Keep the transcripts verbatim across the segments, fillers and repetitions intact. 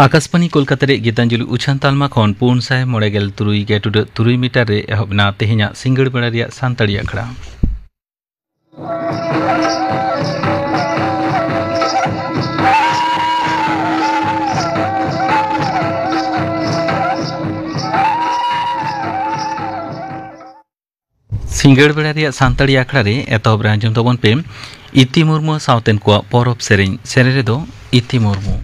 ᱟᱠᱟᱥᱵᱟᱱᱤ ᱠᱳᱞᱠᱟᱛᱟ ᱨᱮ ᱜᱤᱛᱟᱧᱡᱚᱞᱤ ᱩᱪᱷᱟᱹᱱ ᱛᱟᱞᱢᱟ ᱠᱷᱚᱱ ᱯᱩᱱ ᱥᱟᱭ ᱢᱚᱬᱮ ᱜᱮᱞ ᱛᱩᱨᱩᱭ ᱜᱮ ᱴᱩᱰᱟᱹᱜ ᱛᱩᱨᱩᱭ ᱢᱤᱴᱟᱨ ᱨᱮ ᱮᱦᱚᱵ ᱮᱱᱟ ᱛᱮᱦᱮᱧᱟᱜ ᱥᱤᱸᱜᱟᱹᱲ ᱵᱮᱲᱟ ᱨᱮᱭᱟᱜ ᱥᱟᱱᱛᱟᱲᱤ ᱟᱠᱷᱲᱟ᱾ ᱥᱤᱸᱜᱟᱹᱲ ᱵᱮᱲᱟ ᱨᱮᱭᱟᱜ ᱥᱟᱱᱛᱟᱲᱤ ᱟᱠᱷᱲᱟ ᱨᱮ ᱮᱛᱚᱦᱚᱵ ᱨᱮ ᱟᱸᱡᱚᱢ ᱛᱟᱵᱚᱱ ᱯᱮ ᱤᱛᱤ ᱢᱩᱨᱢᱩ ᱥᱟᱶᱛᱮᱱ ᱠᱚᱣᱟᱜ ᱯᱚᱨᱚᱵᱽ ᱥᱮᱨᱮᱧ᱾ ᱥᱮᱨᱮᱧ ᱨᱮᱫᱚ ᱤᱛᱤ ᱢᱩᱨᱢᱩ᱾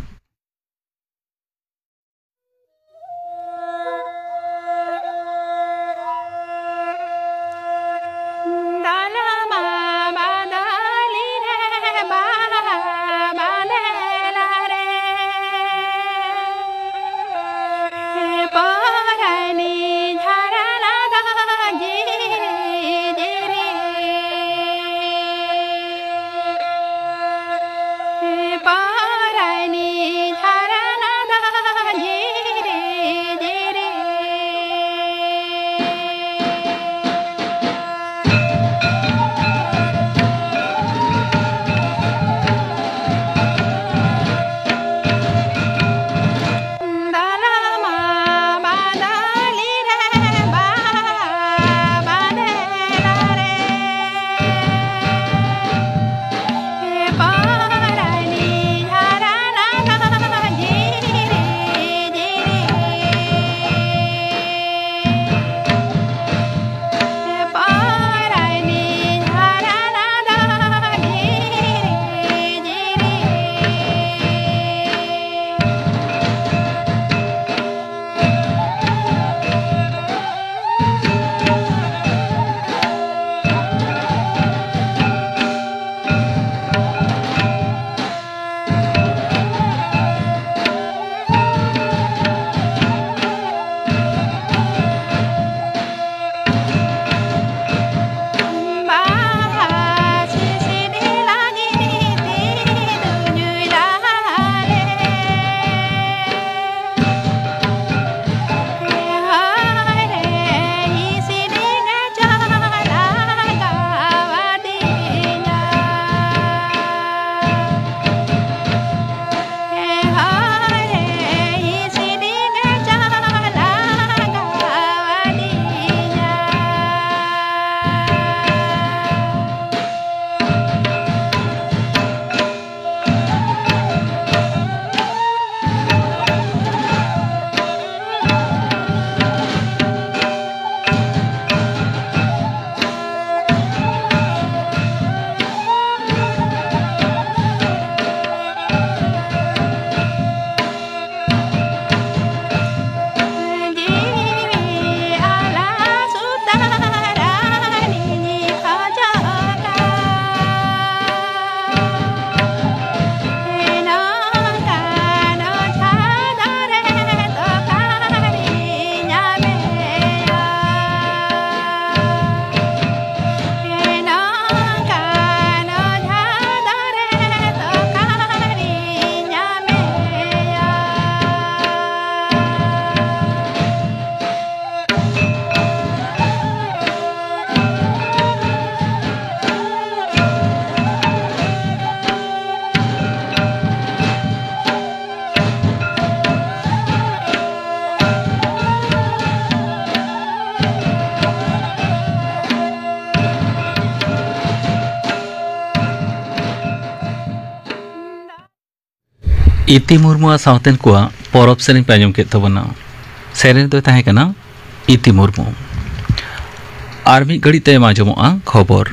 ᱤᱛᱤ ᱢᱩᱨᱢᱩᱣᱟᱜ ᱥᱟᱶᱛᱮᱱ ᱠᱚᱣᱟᱜ ᱯᱚᱨᱚᱵᱽ ᱥᱮᱨᱮᱧ ᱯᱮ ᱟᱸᱡᱚᱢ ᱠᱮᱫ ᱛᱟᱵᱚᱱᱟ᱾ ᱥᱮᱨᱮᱧ ᱫᱚᱭ ᱛᱟᱦᱮᱸ ᱠᱟᱱᱟ ᱤᱛᱤ ᱢᱩᱨᱢᱩ᱾ ᱟᱨ ᱢᱤᱫ ᱜᱷᱟᱹᱲᱤᱡ ᱛᱟᱭᱚᱢ ᱟᱸᱡᱚᱢᱚᱜᱼᱟ ᱠᱷᱚᱵᱚᱨ᱾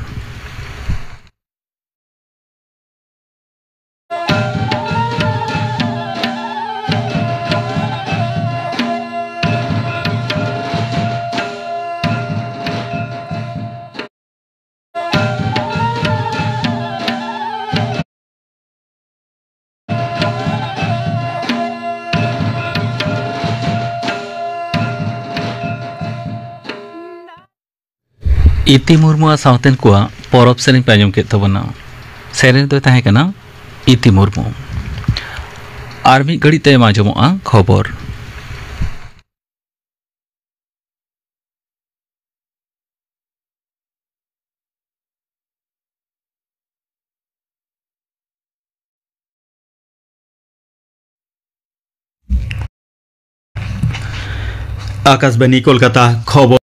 ᱤᱛᱤ ᱢᱩᱨᱢᱩᱣᱟᱜ ᱥᱟᱶᱛᱮᱱ ᱠᱚᱣᱟᱜ ᱯᱚᱨᱚᱵᱽ ᱥᱮᱨᱮᱧ ᱯᱮ ᱟᱸᱡᱚᱢ ᱠᱮᱫ ᱛᱟᱵᱚᱱᱟ᱾ ᱥᱮᱨᱮᱧ ᱫᱚᱭ ᱛᱟᱦᱮᱸ ᱠᱟᱱᱟ ᱤᱛᱤ ᱢᱩᱨᱢᱩ᱾ ᱟᱨ ᱢᱤᱫ ᱜᱷᱟᱹᱲᱤᱡ ᱛᱟᱭᱚᱢ ᱟᱸᱡᱚᱢᱚᱜᱼᱟ ᱠᱷᱚᱵᱚᱨ᱾ ᱟᱠᱟᱥᱵᱟᱱᱤ ᱠᱳᱞᱠᱟᱛᱟ, ᱠᱷᱚᱵᱚᱨ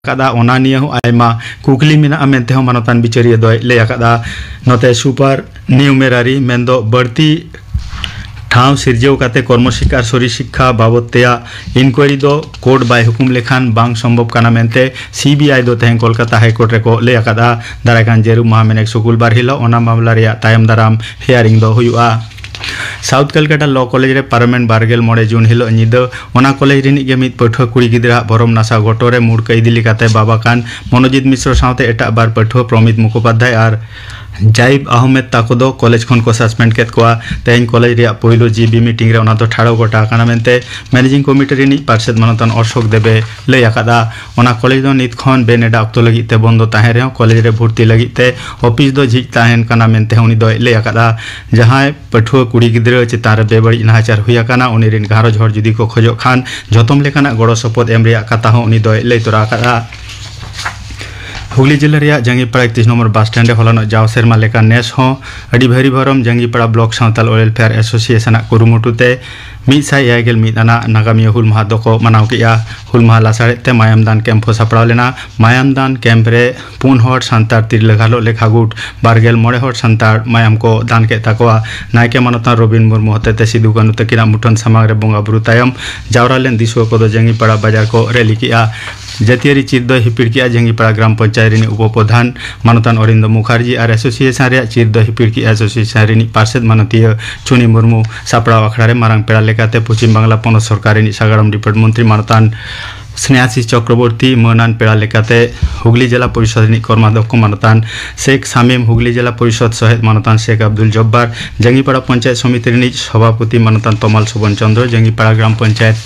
ᱟᱠᱟᱫᱟ᱾ ᱚᱱᱟ ᱱᱤᱭᱮ ᱦᱚᱸ ᱟᱭᱢᱟ ᱠᱩᱠᱞᱤ ᱢᱮᱱᱟᱜᱼᱟ ᱢᱮᱱᱛᱮ ᱦᱚᱸ ᱢᱟᱱᱚᱛᱟᱱ ᱵᱤᱪᱟᱹᱨᱤᱭᱟᱹ ᱫᱚᱭ ᱞᱟᱹᱭ ᱟᱠᱟᱫᱟ᱾ ᱱᱚᱛᱮ ᱥᱩᱯᱟᱨ ᱱᱤᱭᱩᱢᱮᱨᱟᱨᱤ ᱢᱮᱱᱫᱚ ᱵᱟᱹᱲᱛᱤ ᱴᱷᱟᱶ ᱥᱤᱨᱡᱟᱹᱣ ᱠᱟᱛᱮ ᱠᱚᱨᱢᱚ ᱥᱤᱠᱠᱷᱟ ᱟᱨ ᱥᱚᱨᱤᱨ ᱥᱤᱠᱠᱷᱟ ᱵᱟᱵᱚᱫ ᱛᱮᱭᱟᱜ ᱤᱱᱠᱩᱭᱟᱨᱤ ᱫᱚ ᱠᱳᱨᱴ ᱵᱟᱭ ᱦᱩᱠᱩᱢ ᱞᱮᱠᱷᱟᱱ ᱵᱟᱝ ᱥᱚᱢᱵᱷᱚᱵ ᱠᱟᱱᱟ ᱢᱮᱱᱛᱮ ᱥᱤᱵᱤᱟᱭ ᱫᱚ ᱛᱮᱦᱮᱧ ᱠᱳᱞᱠᱟᱛᱟ ᱦᱟᱭ ᱠᱳᱨᱴ ᱨᱮᱠᱚ ᱞᱟᱹᱭ ᱟᱠᱟᱫᱼᱟ᱾ ᱫᱟᱨᱟᱭ ᱠᱟᱱ ᱡᱟᱹᱨᱩᱢ ᱢᱟᱦᱟ ᱢᱮᱱᱮᱠ ᱥᱩᱠᱩᱞᱵᱟᱨ ᱦᱤᱞᱳᱜ ᱚᱱᱟ ᱢᱟᱢᱞᱟ ᱨᱮᱭᱟᱜ ᱛᱟᱭᱚᱢ ᱫᱟᱨᱟᱢ ᱦᱤᱭᱟᱨᱤᱝ ᱫᱚ ᱦᱩᱭᱩᱜᱼᱟ᱾ ᱥᱟᱣᱩᱛᱷ ᱠᱟᱞᱠᱟᱴᱟ ᱞᱚ ᱠᱚᱞᱮᱡᱽ ᱨᱮ ᱯᱟᱨᱚᱢᱮᱱ ᱵᱟᱨᱜᱮᱞ ᱢᱚᱬᱮ ᱡᱩᱱ ᱦᱤᱞᱳᱜ ᱧᱤᱫᱟᱹ ᱚᱱᱟ ᱠᱚᱞᱮᱡᱽ ᱨᱤᱱᱤᱡ ᱜᱮ ᱢᱤᱫ ᱯᱟᱹᱴᱷᱩᱣᱟᱹ ᱠᱩᱲᱤ ᱜᱤᱫᱽᱨᱟᱹ ᱟᱜ ᱵᱷᱚᱨᱚᱢ ᱱᱟᱥᱟ ᱜᱚᱴᱚ ᱨᱮ ᱢᱩᱲ ᱠᱟᱹᱭᱫᱤ ᱞᱮᱠᱟᱛᱮ ᱵᱟᱵᱟ ᱠᱟᱱ ᱢᱚᱱᱳᱡᱤᱛ ᱢᱤᱥᱨᱚ ᱥᱟᱶᱛᱮ ᱮᱴᱟᱜ ᱵᱟᱨ ᱯᱟᱹᱴᱷᱩᱣᱟᱹ ᱯᱨᱚᱢᱤᱛ ᱢᱩᱠᱷᱳᱯᱟᱫᱽᱫᱷᱟᱭ ᱟᱨ ᱡᱟᱭᱤᱵ ᱟᱦᱚᱢᱮᱫ ᱛᱟᱠᱚ ᱫᱚ ᱠᱚᱞᱮᱡᱽ ᱠᱷᱚᱱ ᱠᱚ ᱥᱟᱥᱯᱮᱱᱰ ᱠᱮᱫ ᱠᱚᱣᱟ᱾ ᱛᱮᱦᱮᱧ ᱠᱚᱞᱮᱡᱽ ᱨᱮᱭᱟᱜ ᱯᱳᱭᱞᱳ ᱡᱤ ᱵᱤ ᱢᱤᱴᱤᱝ ᱨᱮ ᱚᱱᱟ ᱫᱚ ᱴᱷᱟᱲᱚ ᱜᱚᱴᱟ ᱟᱠᱟᱱᱟ ᱢᱮᱱᱛᱮ ᱢᱮᱱᱮᱡᱤᱝ ᱠᱚᱢᱤᱴᱤ ᱨᱤᱱᱤᱡ ᱯᱟᱨᱥᱮᱛ ᱢᱟᱱᱚᱛᱟᱱ ᱚᱥᱳᱠ ᱫᱮᱵᱮ ᱞᱟᱹᱭ ᱟᱠᱟᱫᱟ᱾ ᱚᱱᱟ ᱠᱚᱞᱮᱡᱽ ᱫᱚ ᱱᱤᱛ ᱠᱷᱚᱱ ᱵᱮᱱᱮᱰᱟ ᱚᱠᱛᱚ ᱞᱟᱹᱜᱤᱫ ᱛᱮ ᱵᱚᱱᱫᱚ ᱛᱟᱦᱮᱸ ᱨᱮᱦᱚᱸ ᱠᱚᱞᱮᱡᱽ ᱨᱮ ᱵᱷᱚᱨᱛᱤ ᱞᱟᱹᱜᱤᱫ ᱛᱮ ᱚᱯᱷᱤᱥ ᱫᱚ ᱡᱷᱤᱡ ᱛᱟᱦᱮᱱ ᱠᱟᱱᱟ ᱢᱮᱱᱛᱮ ᱦᱚᱸ ᱩᱱᱤ ᱫᱚᱭ ᱞᱟᱹᱭ ᱟᱠᱟᱫᱟ᱾ ᱡᱟᱦᱟᱸᱭ ᱯᱟᱹᱴᱷᱩᱣᱟᱹ ᱠᱩᱲᱤ ᱜᱤᱫᱽᱨᱟᱹ ᱪᱮᱛᱟᱱ ᱨᱮ ᱵᱮᱵᱟᱹᱲᱤᱡ ᱱᱟᱦᱟᱪᱟᱨ ᱦᱩᱭ ᱟᱠᱟᱱᱟ, ᱩᱱᱤ ᱨᱤᱱ ᱜᱷᱟᱨᱚᱸᱡᱽ ᱦᱚᱲ ᱡᱩᱫᱤ ᱠᱚ ᱠᱷᱚᱡᱚᱜ ᱠᱷᱟᱱ ᱡᱚᱛᱚᱢ ᱞᱮᱠᱟᱱᱟᱜ ᱜᱚᱲᱚ ᱥᱚᱯᱚᱦᱚᱫ ᱮᱢ ᱨᱮᱭᱟᱜ ᱠᱟᱛᱷᱟ ᱦᱚᱸ ᱩᱱᱤ ᱫᱚᱭ ᱞᱟᱹᱭ ᱛᱚᱨᱟ ᱟᱠᱟᱫᱟ᱾ ᱦᱩᱜᱽᱞᱤ ᱡᱮᱞᱟ ᱨᱮᱭᱟᱜ ᱡᱟᱸᱜᱤᱯᱟᱲᱟ ᱮᱠᱛᱨᱤᱥ ᱱᱚᱢᱵᱚᱨ ᱵᱟᱥ ᱥᱴᱮᱱᱰ ᱨᱮ ᱦᱚᱞᱟᱱᱚᱜ ᱡᱟᱣ ᱥᱮᱨᱢᱟ ᱞᱮᱠᱟ ᱱᱮᱥ ᱦᱚᱸ ᱟᱹᱰᱤ ᱵᱷᱟᱹᱨᱤ ᱵᱷᱚᱨᱚᱢ ᱡᱟᱸᱜᱤᱯᱟᱲᱟ ᱵᱞᱚᱠ ᱥᱟᱶᱛᱟᱞ ᱳᱭᱮᱞᱯᱷᱮᱭᱟᱨ ᱮᱥᱳᱥᱤᱭᱮᱥᱚᱱ ᱟᱜ ᱠᱩᱨᱩᱢᱩᱴᱩ ᱛᱮ ᱢᱤᱫ ᱥᱟᱭ ᱮᱭᱟᱭ ᱜᱮᱞ ᱢᱤᱫ ᱟᱱᱟᱜ ᱱᱟᱜᱟᱢᱤᱭᱟᱹ ᱦᱩᱞ ᱢᱟᱦᱟ ᱫᱚᱠᱚ ᱢᱟᱱᱟᱣ ᱠᱮᱫᱼᱟ᱾ ᱦᱩᱞ ᱢᱟᱦᱟ ᱞᱟᱥᱟᱲᱦᱮᱫ ᱛᱮ ᱢᱟᱭᱟᱢ ᱫᱟᱱ ᱠᱮᱢᱯ ᱦᱚᱸ ᱥᱟᱯᱲᱟᱣ ᱞᱮᱱᱟ᱾ ᱢᱟᱭᱟᱢ ᱫᱟᱱ ᱠᱮᱢᱯ ᱨᱮ ᱯᱩᱱ ᱦᱚᱲ ᱥᱟᱱᱛᱟᱲ ᱛᱤᱨᱞᱟᱹ ᱜᱷᱟᱞᱚᱜ ᱞᱮᱠᱷᱟ ᱜᱩᱴ ᱵᱟᱨ ᱜᱮᱞ ᱢᱚᱬᱮ ᱦᱚᱲ ᱥᱟᱱᱛᱟᱲ ᱢᱟᱭᱟᱢ ᱠᱚ ᱫᱟᱱ ᱠᱮᱫ ᱛᱟᱠᱚᱣᱟ᱾ ᱱᱟᱭᱠᱮ ᱢᱟᱱᱚᱛᱟᱱ ᱨᱚᱵᱤᱱ ᱢᱩᱨᱢᱩ ᱦᱚᱛᱮᱛᱮ ᱥᱤᱫᱩ ᱠᱟᱹᱱᱩ ᱛᱟᱹᱠᱤᱱᱟᱜ ᱢᱩᱴᱷᱟᱹᱱ ᱥᱟᱢᱟᱝ ᱨᱮ ᱵᱚᱸᱜᱟ ᱵᱩᱨᱩ ᱛᱟᱭᱚᱢ ᱡᱟᱣᱨᱟ ᱞᱮᱱ ᱫᱤᱥᱩᱣᱟᱹ ᱠᱚᱫᱚ ᱡᱟᱸᱜᱤᱯᱟᱲᱟ ᱵᱟᱡᱟᱨ ᱠᱚ ᱨᱮᱞᱤ ᱠᱮᱫᱼᱟ᱾ ᱡᱟᱹᱛᱤᱭᱟᱹᱨᱤ ᱪᱤᱨ ᱫᱚᱭ ᱦᱤᱯᱤᱲ ᱠᱮᱫᱼᱟ ᱡᱟᱸᱜᱤᱯᱟᱲᱟ ᱜᱨᱟᱢ ᱯᱚᱧᱪᱟᱭᱮᱛ ᱨᱤᱱᱤᱡ ᱩᱯᱚ ᱯᱨᱚᱫᱷᱟᱱ ᱢᱟᱱᱚᱛᱟᱱ ᱚᱨᱤᱱᱫᱚ ᱢᱩᱠᱷᱟᱨᱡᱤ ᱟᱨ ᱮᱥᱳᱥᱤᱭᱮᱥᱚᱱ ᱨᱮᱭᱟᱜ ᱪᱤᱨ ᱫᱚᱭ ᱦᱤᱯᱤᱲ ᱠᱮᱫᱼᱟ ᱮᱥᱳᱥᱤᱭᱮᱥᱚᱱ ᱨᱤᱱᱤᱡ ᱯᱟᱨᱥᱮᱛ ᱢᱟᱱᱚᱛᱤᱭᱟᱹ ᱪᱩᱱᱤ ᱢᱩᱨᱢᱩ᱾ ᱥᱟᱯᱲᱟᱣ ᱟᱠᱷᱲᱟ ᱨᱮ ᱢᱟᱨᱟᱝ ᱯᱮᱲᱟ ᱞᱮᱠᱟᱛᱮ ᱯᱚᱪᱷᱤᱢ ᱵᱟᱝᱞᱟ ᱯᱚᱱᱚᱛ ᱥᱚᱨᱠᱟᱨ ᱨᱤᱱᱤᱡ ᱥᱟᱜᱟᱲᱚᱢ ᱰᱤᱯᱟᱨᱴ ᱢᱚᱱᱛᱨᱤ ᱢᱟᱱᱚᱛᱟᱱ ᱥᱱᱮᱦᱟᱥᱤᱥ ᱪᱚᱠᱨᱚᱵᱚᱨᱛᱤ, ᱢᱟᱹᱱᱟᱱ ᱯᱮᱲᱟ ᱞᱮᱠᱟᱛᱮ ᱦᱩᱜᱽᱞᱤ ᱡᱮᱞᱟ ᱯᱚᱨᱤᱥᱚᱫᱽ ᱨᱤᱱᱤᱡ ᱠᱚᱨᱢᱟᱫᱷᱚᱠᱠᱷᱚ ᱢᱟᱱᱚᱛᱟᱱ ᱥᱮᱠ ᱥᱟᱢᱤᱢ, ᱦᱩᱜᱽᱞᱤ ᱡᱮᱞᱟ ᱯᱚᱨᱤᱥᱚᱫᱽ ᱥᱚᱦᱮᱫ ᱢᱟᱱᱚᱛᱟᱱ ᱥᱮᱠ ᱟᱵᱫᱩᱞ ᱡᱚᱵᱵᱟᱨ, ᱡᱟᱸᱜᱤᱯᱟᱲᱟ ᱯᱚᱧᱪᱟᱭᱮᱛ ᱥᱚᱢᱤᱛᱤ ᱨᱤᱱᱤᱡ ᱥᱚᱵᱷᱟᱯᱚᱛᱤ ᱢᱟᱱᱚᱛᱟᱱ ᱛᱚᱢᱟᱞ ᱥᱩᱵᱚᱱ ᱪᱚᱱᱫᱨᱚ, ᱡᱟᱸᱜᱤᱯᱟᱲᱟ ᱜᱨᱟᱢ ᱯᱚᱧᱪᱟᱭᱮᱛ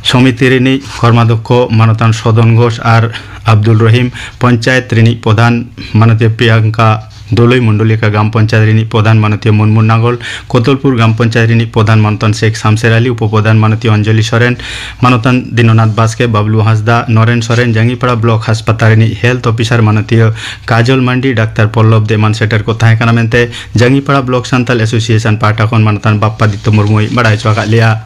ᱥᱚᱢᱤᱛᱤ ᱨᱤᱱᱤᱡ ᱠᱚᱨᱢᱟᱫᱷᱚᱠᱠᱷᱚ ᱢᱟᱱᱚᱛᱟᱱ ᱥᱚᱫᱚᱱ ᱜᱷᱳᱥ ᱟᱨ ᱟᱵᱫᱩᱞ ᱨᱚᱦᱤᱢ, ᱯᱚᱧᱪᱟᱭᱮᱛ ᱨᱤᱱᱤᱡ ᱯᱨᱚᱫᱷᱟᱱ ᱢᱟᱱᱚᱛᱤᱭᱟᱹ ᱯᱨᱤᱭᱟᱝᱠᱟ ᱫᱳᱞᱳᱭ, ᱢᱩᱱᱰᱚᱞᱤᱠᱟ ᱜᱨᱟᱢ ᱯᱚᱧᱪᱟᱭᱮᱛ ᱨᱤᱱᱤᱡ ᱯᱨᱚᱫᱷᱟᱱ ᱢᱟᱱᱚᱛᱤᱭᱟᱹ ᱢᱩᱱᱢᱩᱱ ᱱᱟᱜᱚᱞ, ᱠᱳᱛᱚᱞᱯᱩᱨ ᱜᱨᱟᱢ ᱯᱚᱧᱪᱟᱭᱮᱛ ᱨᱤᱱᱤᱡ ᱯᱨᱚᱫᱷᱟᱱ ᱢᱟᱱᱚᱛᱟᱱ ᱥᱮᱠ ᱥᱟᱢᱥᱮᱨ ᱟᱞᱤ, ᱩᱯᱚ ᱯᱨᱚᱫᱷᱟᱱ ᱢᱟᱱᱚᱛᱤᱭᱟᱹ ᱚᱧᱡᱚᱞᱤ ᱥᱚᱨᱮᱱ, ᱢᱟᱱᱚᱛᱟᱱ ᱫᱤᱱᱚᱱᱟᱛᱷ ᱵᱟᱥᱠᱮ, ᱵᱟᱵᱞᱩ ᱦᱟᱸᱥᱫᱟ, ᱱᱚᱨᱮᱱ ᱥᱚᱨᱮᱱ, ᱡᱟᱸᱜᱤᱯᱟᱲᱟ ᱵᱞᱚᱠ ᱦᱟᱥᱯᱟᱛᱟᱞ ᱨᱤᱱᱤᱡ ᱦᱮᱞᱛᱷ ᱚᱯᱷᱤᱥᱟᱨ ᱢᱟᱱᱚᱛᱤᱭᱟᱹ ᱠᱟᱡᱚᱞ ᱢᱟᱱᱰᱤ, ᱰᱟᱠᱛᱟᱨ ᱯᱚᱞᱞᱚᱵᱽ ᱫᱮ ᱮᱢᱟᱱ ᱥᱮᱴᱮᱨ ᱠᱚ ᱛᱟᱦᱮᱸ ᱠᱟᱱᱟ ᱢᱮᱱᱛᱮ ᱡᱟᱸᱜᱤᱯᱟᱲᱟ ᱵᱞᱚᱠ ᱥᱟᱱᱛᱟᱞ ᱮᱥᱳᱥᱤᱭᱮᱥᱚᱱ ᱯᱟᱦᱴᱟ ᱠᱷᱚᱱ ᱢᱟᱱᱚᱛᱟᱱ ᱵᱟᱯᱯᱟᱫᱤᱛᱛᱚ ᱢᱩᱨᱢᱩᱭ ᱵᱟᱲᱟᱭ ᱦᱚᱪᱚ ᱟᱠᱟᱫ ᱞᱮᱭᱟ᱾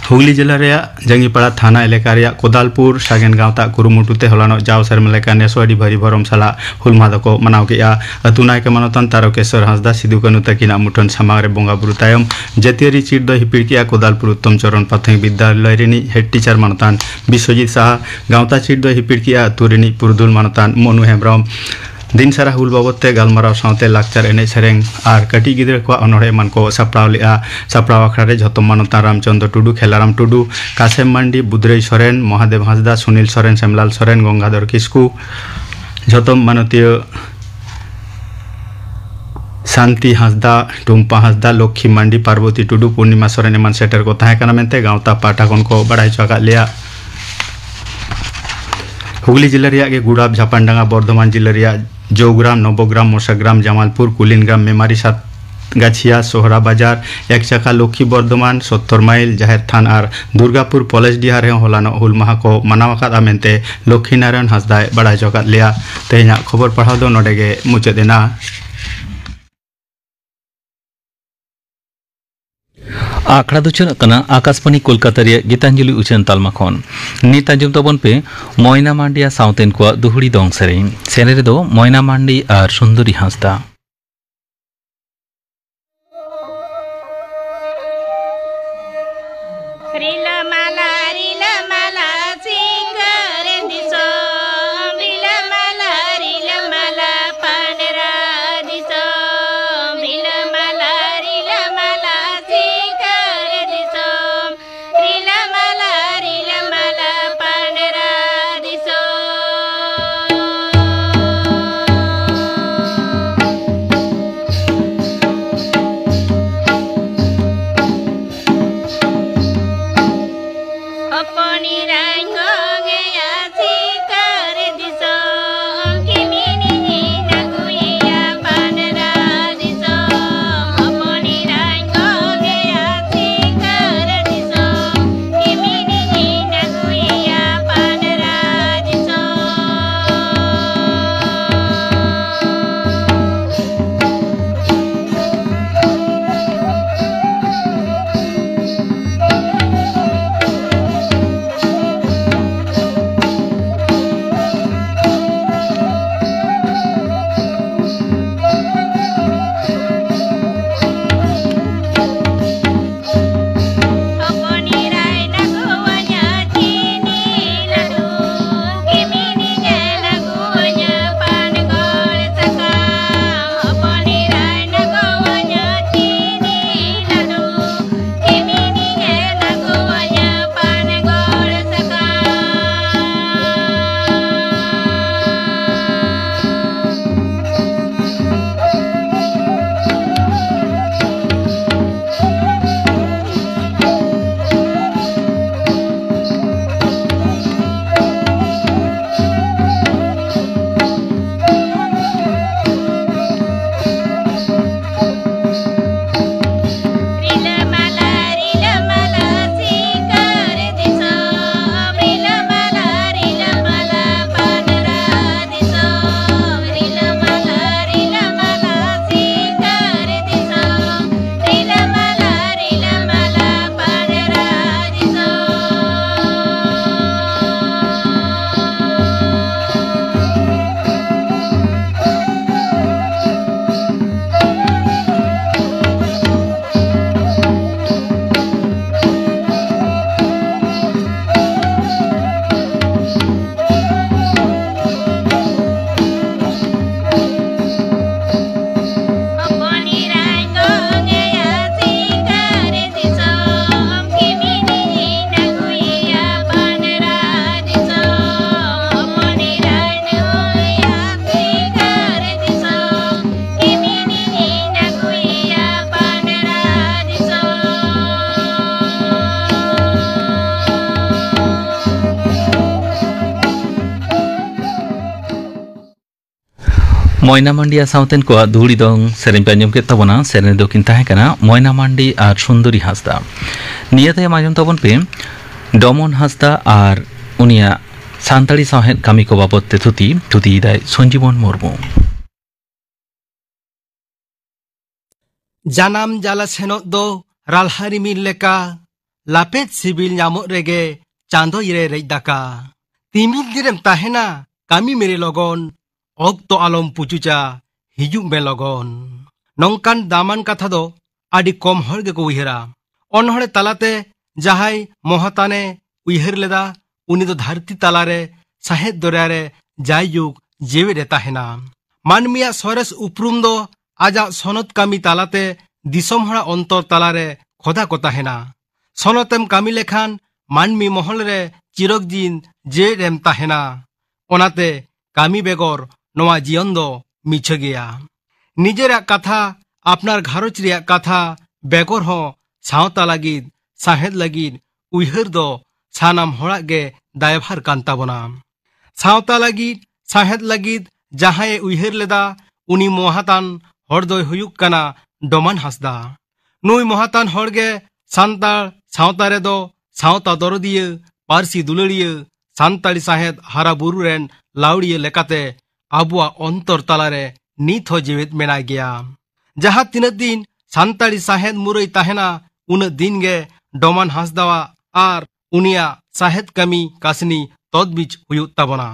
ᱦᱩᱜᱽᱞᱤ ᱡᱮᱞᱟ ᱨᱮᱭᱟᱜ ᱡᱟᱸᱜᱤᱯᱟᱲᱟ ᱛᱷᱟᱱᱟ ᱮᱞᱟᱠᱟ ᱨᱮᱭᱟᱜ ᱠᱳᱫᱟᱞᱯᱩᱨ ᱥᱟᱜᱮᱱ ᱜᱟᱶᱛᱟ ᱠᱩᱨᱩᱢᱩᱴᱩ ᱛᱮ ᱦᱚᱞᱟᱱᱚᱜ ᱡᱟᱣ ᱥᱮᱨᱢᱟ ᱞᱮᱠᱟ ᱱᱮᱥ ᱦᱚᱸ ᱟᱹᱰᱤ ᱵᱷᱟᱹᱨᱤ ᱵᱷᱚᱨᱚᱢ ᱥᱟᱞᱟᱜ ᱦᱩᱞ ᱢᱟᱦᱟ ᱫᱚᱠᱚ ᱢᱟᱱᱟᱣ ᱠᱮᱫᱼᱟ᱾ ᱟᱹᱛᱩ ᱱᱟᱭᱠᱮ ᱢᱟᱱᱚᱛᱟᱱ ᱛᱟᱨᱚᱠᱮᱥᱣᱚᱨ ᱦᱟᱸᱥᱫᱟ ᱥᱤᱫᱩ ᱠᱟᱹᱱᱩ ᱛᱟᱹᱠᱤᱱᱟᱜ ᱢᱩᱴᱷᱟᱹᱱ ᱥᱟᱢᱟᱝ ᱨᱮ ᱵᱚᱸᱜᱟ ᱵᱩᱨᱩ ᱛᱟᱭᱚᱢ ᱡᱟᱹᱛᱤᱭᱟᱹᱨᱤ ᱪᱤᱨ ᱫᱚᱭ ᱦᱤᱯᱤᱲ ᱠᱮᱫᱼᱟ ᱠᱳᱫᱟᱞᱯᱩᱨ ᱩᱛᱛᱚᱢ ᱪᱚᱨᱚᱱ ᱯᱨᱟᱛᱷᱚᱢᱤᱠ ᱵᱤᱫᱽᱭᱟᱞᱚᱭ ᱨᱤᱱᱤᱡ ᱦᱮᱰ ᱴᱤᱪᱟᱨ ᱢᱟᱱᱚᱛᱟᱱ ᱵᱤᱥᱣᱚᱡᱤᱛ ᱥᱟᱦᱟ᱾ ᱜᱟᱶᱛᱟ ᱪᱤᱨ ᱫᱚᱭ ᱦᱤᱯᱤᱲ ᱠᱮᱫᱼᱟ ᱟᱹᱛᱩ ᱨᱤᱱᱤᱡ ᱯᱩᱨᱩᱫᱷᱩᱞ ᱢᱟᱱᱚᱛᱟᱱ ᱢᱚᱱᱩ ᱦᱮᱢᱵᱽᱨᱚᱢ᱾ ᱫᱤᱱ ᱥᱟᱨᱟ ᱦᱩᱞ ᱵᱟᱵᱚᱫ ᱛᱮ ᱜᱟᱞᱢᱟᱨᱟᱣ ᱥᱟᱶᱛᱮ ᱞᱟᱠᱪᱟᱨ ᱮᱱᱮᱡ ᱥᱮᱨᱮᱧ ᱟᱨ ᱠᱟᱹᱴᱤᱡ ᱜᱤᱫᱽᱨᱟᱹ ᱠᱚᱣᱟᱜ ᱚᱱᱚᱬᱦᱮ ᱮᱢᱟᱱ ᱠᱚ ᱥᱟᱯᱲᱟᱣ ᱞᱮᱫᱼᱟ᱾ ᱥᱟᱯᱲᱟᱣ ᱟᱠᱷᱲᱟ ᱨᱮ ᱡᱷᱚᱛᱚᱢ ᱢᱟᱱᱚᱛᱟᱱ ᱨᱟᱢᱪᱚᱸᱫᱽᱨᱚ ᱴᱩᱰᱩ, ᱠᱷᱮᱞᱟᱨᱟᱢ ᱴᱩᱰᱩ, ᱠᱟᱥᱮᱢ ᱢᱟᱱᱰᱤ, ᱵᱩᱫᱽᱨᱟᱹᱭ ᱥᱚᱨᱮᱱ, ᱢᱚᱦᱟᱫᱮᱵᱽ ᱦᱟᱸᱥᱫᱟ, ᱥᱩᱱᱤᱞ ᱥᱚᱨᱮᱱ, ᱥᱮᱢᱞᱟᱞ ᱥᱚᱨᱮᱱ, ᱜᱚᱝᱜᱟᱫᱷᱚᱨ ᱠᱤᱥᱠᱩ, ᱡᱷᱚᱛᱚᱢ ᱢᱟᱱᱚᱛᱤᱭᱟᱹ ᱥᱟᱱᱛᱤ ᱦᱟᱸᱥᱫᱟ, ᱴᱩᱢᱯᱟ ᱦᱟᱸᱥᱫᱟ, ᱞᱚᱠᱠᱷᱤ ᱢᱟᱱᱰᱤ, ᱯᱟᱨᱵᱚᱛᱤ ᱴᱩᱰᱩ, ᱯᱩᱨᱱᱤᱢᱟ ᱥᱚᱨᱮᱱ ᱮᱢᱟᱱ ᱥᱮᱴᱮᱨ ᱠᱚ ᱛᱟᱦᱮᱸ ᱠᱟᱱᱟ ᱢᱮᱱᱛᱮ ᱜᱟᱶᱛᱟ ᱯᱟᱦᱴᱟ ᱠᱷᱚᱱ ᱠᱚ ᱵᱟᱲᱟᱭ ᱦᱚᱪᱚ ᱟᱠᱟᱫ ᱞᱮᱭᱟ᱾ ᱦᱩᱜᱽᱞᱤ ᱡᱮᱞᱟ ᱨᱮᱭᱟᱜ ᱜᱮ ᱜᱩᱰᱟᱯ, ᱡᱷᱟᱯᱟᱱᱰᱟᱝᱜᱟ, ᱵᱚᱨᱫᱷᱚᱢᱟᱱ ᱡᱮᱞᱟ ᱨᱮᱭᱟᱜ ᱡᱚᱣᱜᱨᱟᱢ, ᱱᱚᱵᱚᱜᱨᱟᱢ, ᱢᱚᱥᱟᱜᱨᱟᱢ, ᱡᱟᱢᱟᱞᱯᱩᱨ, ᱠᱩᱞᱤᱱᱜᱨᱟᱢ, ᱢᱮᱢᱟᱨᱤ, ᱥᱟᱛᱜᱟᱪᱷᱤᱭᱟ, ᱥᱚᱦᱨᱟ ᱵᱟᱡᱟᱨ, ᱮᱠᱪᱟᱠᱟ, ᱞᱚᱠᱠᱷᱤ ᱵᱚᱨᱫᱷᱚᱢᱟᱱ, ᱥᱚᱛᱛᱚᱨ ᱢᱟᱭᱤᱞ, ᱡᱟᱦᱮᱨ ᱛᱷᱟᱱ ᱟᱨ ᱫᱩᱨᱜᱟᱯᱩᱨ ᱯᱚᱞᱮᱥ ᱰᱤᱦᱟ ᱨᱮᱦᱚᱸ ᱦᱚᱞᱟᱱᱚᱜ ᱦᱩᱞ ᱢᱟᱦᱟ ᱠᱚ ᱢᱟᱱᱟᱣ ᱟᱠᱟᱫᱼᱟ ᱢᱮᱱᱛᱮ ᱞᱚᱠᱠᱷᱤ ᱱᱟᱨᱟᱭᱚᱱ ᱦᱟᱸᱥᱫᱟᱭ ᱵᱟᱲᱟᱭ ᱦᱚᱪᱚ ᱟᱠᱟᱫ ᱞᱮᱭᱟ᱾ ᱛᱮᱦᱮᱧᱟᱜ ᱠᱷᱚᱵᱚᱨ ᱯᱟᱲᱦᱟᱣ ᱫᱚ ᱱᱚᱰᱮ ᱜᱮ ᱢᱩᱪᱟᱹᱫ ᱮᱱᱟ᱾ ᱟᱠᱷᱲᱟ ᱫᱚ ᱪᱟᱞᱟᱜ ᱠᱟᱱᱟ ᱟᱠᱟᱥᱵᱟᱱᱤ ᱠᱳᱞᱠᱟᱛᱟ ᱨᱮᱭᱟᱜ ᱜᱤᱛᱟᱧᱡᱚᱞᱤ ᱩᱪᱷᱟᱹᱱ ᱛᱟᱞᱢᱟ ᱠᱷᱚᱱ᱾ ᱱᱤᱛ ᱟᱸᱡᱚᱢ ᱛᱟᱵᱚᱱ ᱯᱮ ᱢᱚᱭᱱᱟ ᱢᱟᱱᱰᱤᱭᱟ ᱥᱟᱶᱛᱮᱱ ᱠᱚᱣᱟᱜ ᱫᱩᱦᱩᱲᱤ ᱫᱚᱝ ᱥᱮᱨᱮᱧ᱾ ᱥᱮᱨᱮᱧ ᱨᱮᱫᱚ ᱢᱚᱭᱱᱟ ᱢᱟᱱᱰᱤ ᱟᱨ ᱥᱩᱱᱫᱚᱨᱤ ᱦᱟᱸᱥᱫᱟ᱾ ᱨᱤᱞᱟᱹᱢᱟᱞᱟ, ᱨᱤᱞᱟᱹᱢᱟᱞᱟ, ᱥᱤᱠᱟᱹᱨ ᱫᱤᱥᱚᱢ, ᱨᱤᱞᱟᱹᱢᱟᱞᱟ, ᱨᱤᱞᱟᱹᱢᱟᱞᱟ, ᱯᱟᱸᱰᱨᱟ ᱫᱤᱥᱚᱢ, ᱨᱤᱞᱟᱹᱢᱟᱞᱟ, ᱨᱤᱞᱟᱹᱢᱟᱞᱟ, ᱥᱤᱠᱟᱹᱨ ᱫᱤᱥᱚᱢ, ᱨᱤᱞᱟᱹᱢᱟᱞᱟ, ᱨᱤᱞᱟᱹᱢᱟᱞᱟ, ᱯᱟᱸᱰᱨᱟ ᱫᱤᱥᱚᱢ᱾ ᱢᱚᱭᱱᱟ ᱢᱟᱱᱰᱤ ᱟᱨ ᱥᱟᱶᱛᱮᱱ ᱠᱚᱣᱟᱜ ᱫᱷᱩᱲᱤ ᱫᱚᱝ ᱥᱮᱨᱮᱧ ᱯᱮ ᱟᱸᱡᱚᱢ ᱠᱮᱫ ᱛᱟᱵᱚᱱᱟ᱾ ᱥᱮᱨᱮᱧ ᱫᱚᱠᱤᱱ ᱛᱟᱦᱮᱸ ᱠᱟᱱᱟ ᱢᱚᱭᱱᱟ ᱢᱟᱱᱰᱤ ᱟᱨ ᱥᱩᱱᱫᱚᱨᱤ ᱦᱟᱸᱥᱫᱟ᱾ ᱱᱤᱭᱟᱹ ᱛᱟᱭᱚᱢ ᱟᱸᱡᱚᱢ ᱛᱟᱵᱚᱱ ᱯᱮ ᱰᱚᱢᱚᱱ ᱦᱟᱸᱥᱫᱟ ᱟᱨ ᱩᱱᱤᱭᱟᱜ ᱥᱟᱱᱛᱟᱲᱤ ᱥᱟᱶᱦᱮᱫ ᱠᱟᱹᱢᱤ ᱠᱚ ᱵᱟᱵᱚᱫ ᱛᱮ ᱛᱷᱩᱛᱤ᱾ ᱛᱷᱩᱛᱤᱭᱮᱫᱟᱭ ᱥᱚᱧᱡᱤᱵᱚᱱ ᱢᱩᱨᱢᱩ᱾ ᱡᱟᱱᱟᱢ ᱡᱟᱞᱟ ᱥᱮᱱᱚᱜ ᱫᱚ ᱨᱟᱞᱦᱟ ᱨᱤᱢᱤᱞ ᱞᱮᱠᱟ, ᱞᱟᱯᱮᱫ ᱥᱤᱵᱤᱞ ᱧᱟᱢᱚᱜ ᱨᱮᱜᱮ ᱪᱟᱸᱫᱚᱭ ᱨᱮ ᱨᱮᱡ ᱫᱟᱠᱟ᱾ ᱛᱤᱢᱤᱱ ᱫᱤᱱᱮᱢ ᱛᱟᱦᱮᱱᱟ ᱠᱟᱹᱢᱤ ᱢᱮᱨᱮ ᱞᱚᱜᱚᱱ, ᱚᱠᱛᱚ ᱟᱞᱚᱢ ᱯᱩᱪᱩᱪᱟ, ᱦᱤᱡᱩᱜ ᱢᱮ ᱞᱚᱜᱚᱱ᱾ ᱱᱚᱝᱠᱟᱱ ᱫᱟᱢᱟᱱ ᱠᱟᱛᱷᱟ ᱫᱚ ᱟᱹᱰᱤ ᱠᱚᱢ ᱦᱚᱲ ᱜᱮᱠᱚ ᱩᱭᱦᱟᱹᱨᱟ᱾ ᱚᱱᱚᱬᱦᱮ ᱛᱟᱞᱟᱛᱮ ᱡᱟᱦᱟᱸᱭ ᱢᱚᱦᱟᱛᱟᱱᱮ ᱩᱭᱦᱟᱹᱨ ᱞᱮᱫᱟ, ᱩᱱᱤ ᱫᱚ ᱫᱷᱟᱹᱨᱛᱤ ᱛᱟᱞᱟᱨᱮ ᱥᱟᱦᱮᱫ ᱫᱚᱨᱭᱟ ᱨᱮ ᱡᱟᱭᱡᱩᱜᱽ ᱡᱮᱣᱮᱫ ᱮ ᱛᱟᱦᱮᱱᱟ᱾ ᱢᱟᱹᱱᱢᱤᱭᱟᱜ ᱥᱚᱨᱮᱥ ᱩᱯᱨᱩᱢ ᱫᱚ ᱟᱡᱟᱜ ᱥᱚᱱᱚᱛ ᱠᱟᱹᱢᱤ ᱛᱟᱞᱟᱛᱮ ᱫᱤᱥᱚᱢ ᱦᱚᱲᱟᱜ ᱚᱱᱛᱚᱨ ᱛᱟᱞᱟᱨᱮ ᱠᱷᱚᱫᱟ ᱠᱚ ᱛᱟᱦᱮᱱᱟ᱾ ᱥᱚᱱᱚᱛᱮᱢ ᱠᱟᱹᱢᱤ ᱞᱮᱠᱷᱟᱱ ᱢᱟᱹᱱᱢᱤ ᱢᱚᱦᱚᱞ ᱨᱮ ᱪᱤᱨᱚᱠ ᱫᱤᱱ ᱡᱮᱣᱮᱫ ᱮᱢ ᱛᱟᱦᱮᱱᱟ᱾ ᱚᱱᱟᱛᱮ ᱠᱟᱹᱢᱤ ᱵᱮᱜᱚᱨ ᱱᱚᱣᱟ ᱡᱤᱭᱚᱱ ᱫᱚ ᱢᱤᱪᱷᱟᱹ ᱜᱮᱭᱟ᱾ ᱱᱤᱡᱮᱨᱟᱜ ᱠᱟᱛᱷᱟ, ᱟᱯᱱᱟᱨ ᱜᱷᱟᱨᱚᱸᱡᱽ ᱨᱮᱭᱟᱜ ᱠᱟᱛᱷᱟ ᱵᱮᱜᱚᱨ ᱦᱚᱸ ᱥᱟᱶᱛᱟ ᱞᱟᱹᱜᱤᱫ, ᱥᱟᱶᱦᱮᱫ ᱞᱟᱹᱜᱤᱫ ᱩᱭᱦᱟᱹᱨ ᱫᱚ ᱥᱟᱱᱟᱢ ᱦᱚᱲᱟᱜ ᱜᱮ ᱫᱟᱭᱵᱷᱟᱨ ᱠᱟᱱ ᱛᱟᱵᱚᱱᱟ᱾ ᱥᱟᱶᱛᱟ ᱞᱟᱹᱜᱤᱫ, ᱥᱟᱶᱦᱮᱫ ᱞᱟᱹᱜᱤᱫ ᱡᱟᱦᱟᱸᱭᱮ ᱩᱭᱦᱟᱹᱨ ᱞᱮᱫᱟ, ᱩᱱᱤ ᱢᱚᱦᱟᱛᱟᱱ ᱦᱚᱲ ᱫᱚᱭ ᱦᱩᱭᱩᱜ ᱠᱟᱱᱟ ᱰᱚᱢᱟᱱ ᱦᱟᱸᱥᱫᱟ᱾ ᱱᱩᱭ ᱢᱚᱦᱟᱛᱟᱱ ᱦᱚᱲ ᱜᱮ ᱥᱟᱱᱛᱟᱲ ᱥᱟᱶᱛᱟ ᱨᱮᱫᱚ ᱥᱟᱶᱛᱟ ᱫᱚᱨᱚᱫᱤᱭᱟᱹ, ᱯᱟᱹᱨᱥᱤ ᱫᱩᱞᱟᱹᱲᱤᱭᱟᱹ, ᱥᱟᱱᱛᱟᱲᱤ ᱥᱟᱶᱦᱮᱫ ᱦᱟᱨᱟ ᱵᱩᱨᱩ ᱨᱮᱱ ᱞᱟᱹᱣᱲᱤᱭᱟᱹ ᱞᱮᱠᱟᱛᱮ ᱟᱵᱚᱣᱟᱜ ᱚᱱᱛᱚᱨ ᱛᱟᱞᱟᱨᱮ ᱱᱤᱛ ᱦᱚᱸ ᱡᱮᱣᱮᱫ ᱢᱮᱱᱟᱭ ᱜᱮᱭᱟ᱾ ᱡᱟᱦᱟᱸ ᱛᱤᱱᱟᱹᱜ ᱫᱤᱱ ᱥᱟᱱᱛᱟᱲᱤ ᱥᱟᱶᱦᱮᱫ ᱢᱩᱨᱟᱹᱭ ᱛᱟᱦᱮᱱᱟ, ᱩᱱᱟᱹᱜ ᱫᱤᱱ ᱜᱮ ᱰᱚᱢᱟᱱ ᱦᱟᱸᱥᱫᱟᱣᱟᱜ ᱟᱨ ᱩᱱᱤᱭᱟᱜ ᱥᱟᱶᱦᱮᱫ ᱠᱟᱹᱢᱤ ᱠᱟᱹᱥᱱᱤ ᱛᱚᱡᱵᱤᱡ ᱦᱩᱭᱩᱜ ᱛᱟᱵᱚᱱᱟ᱾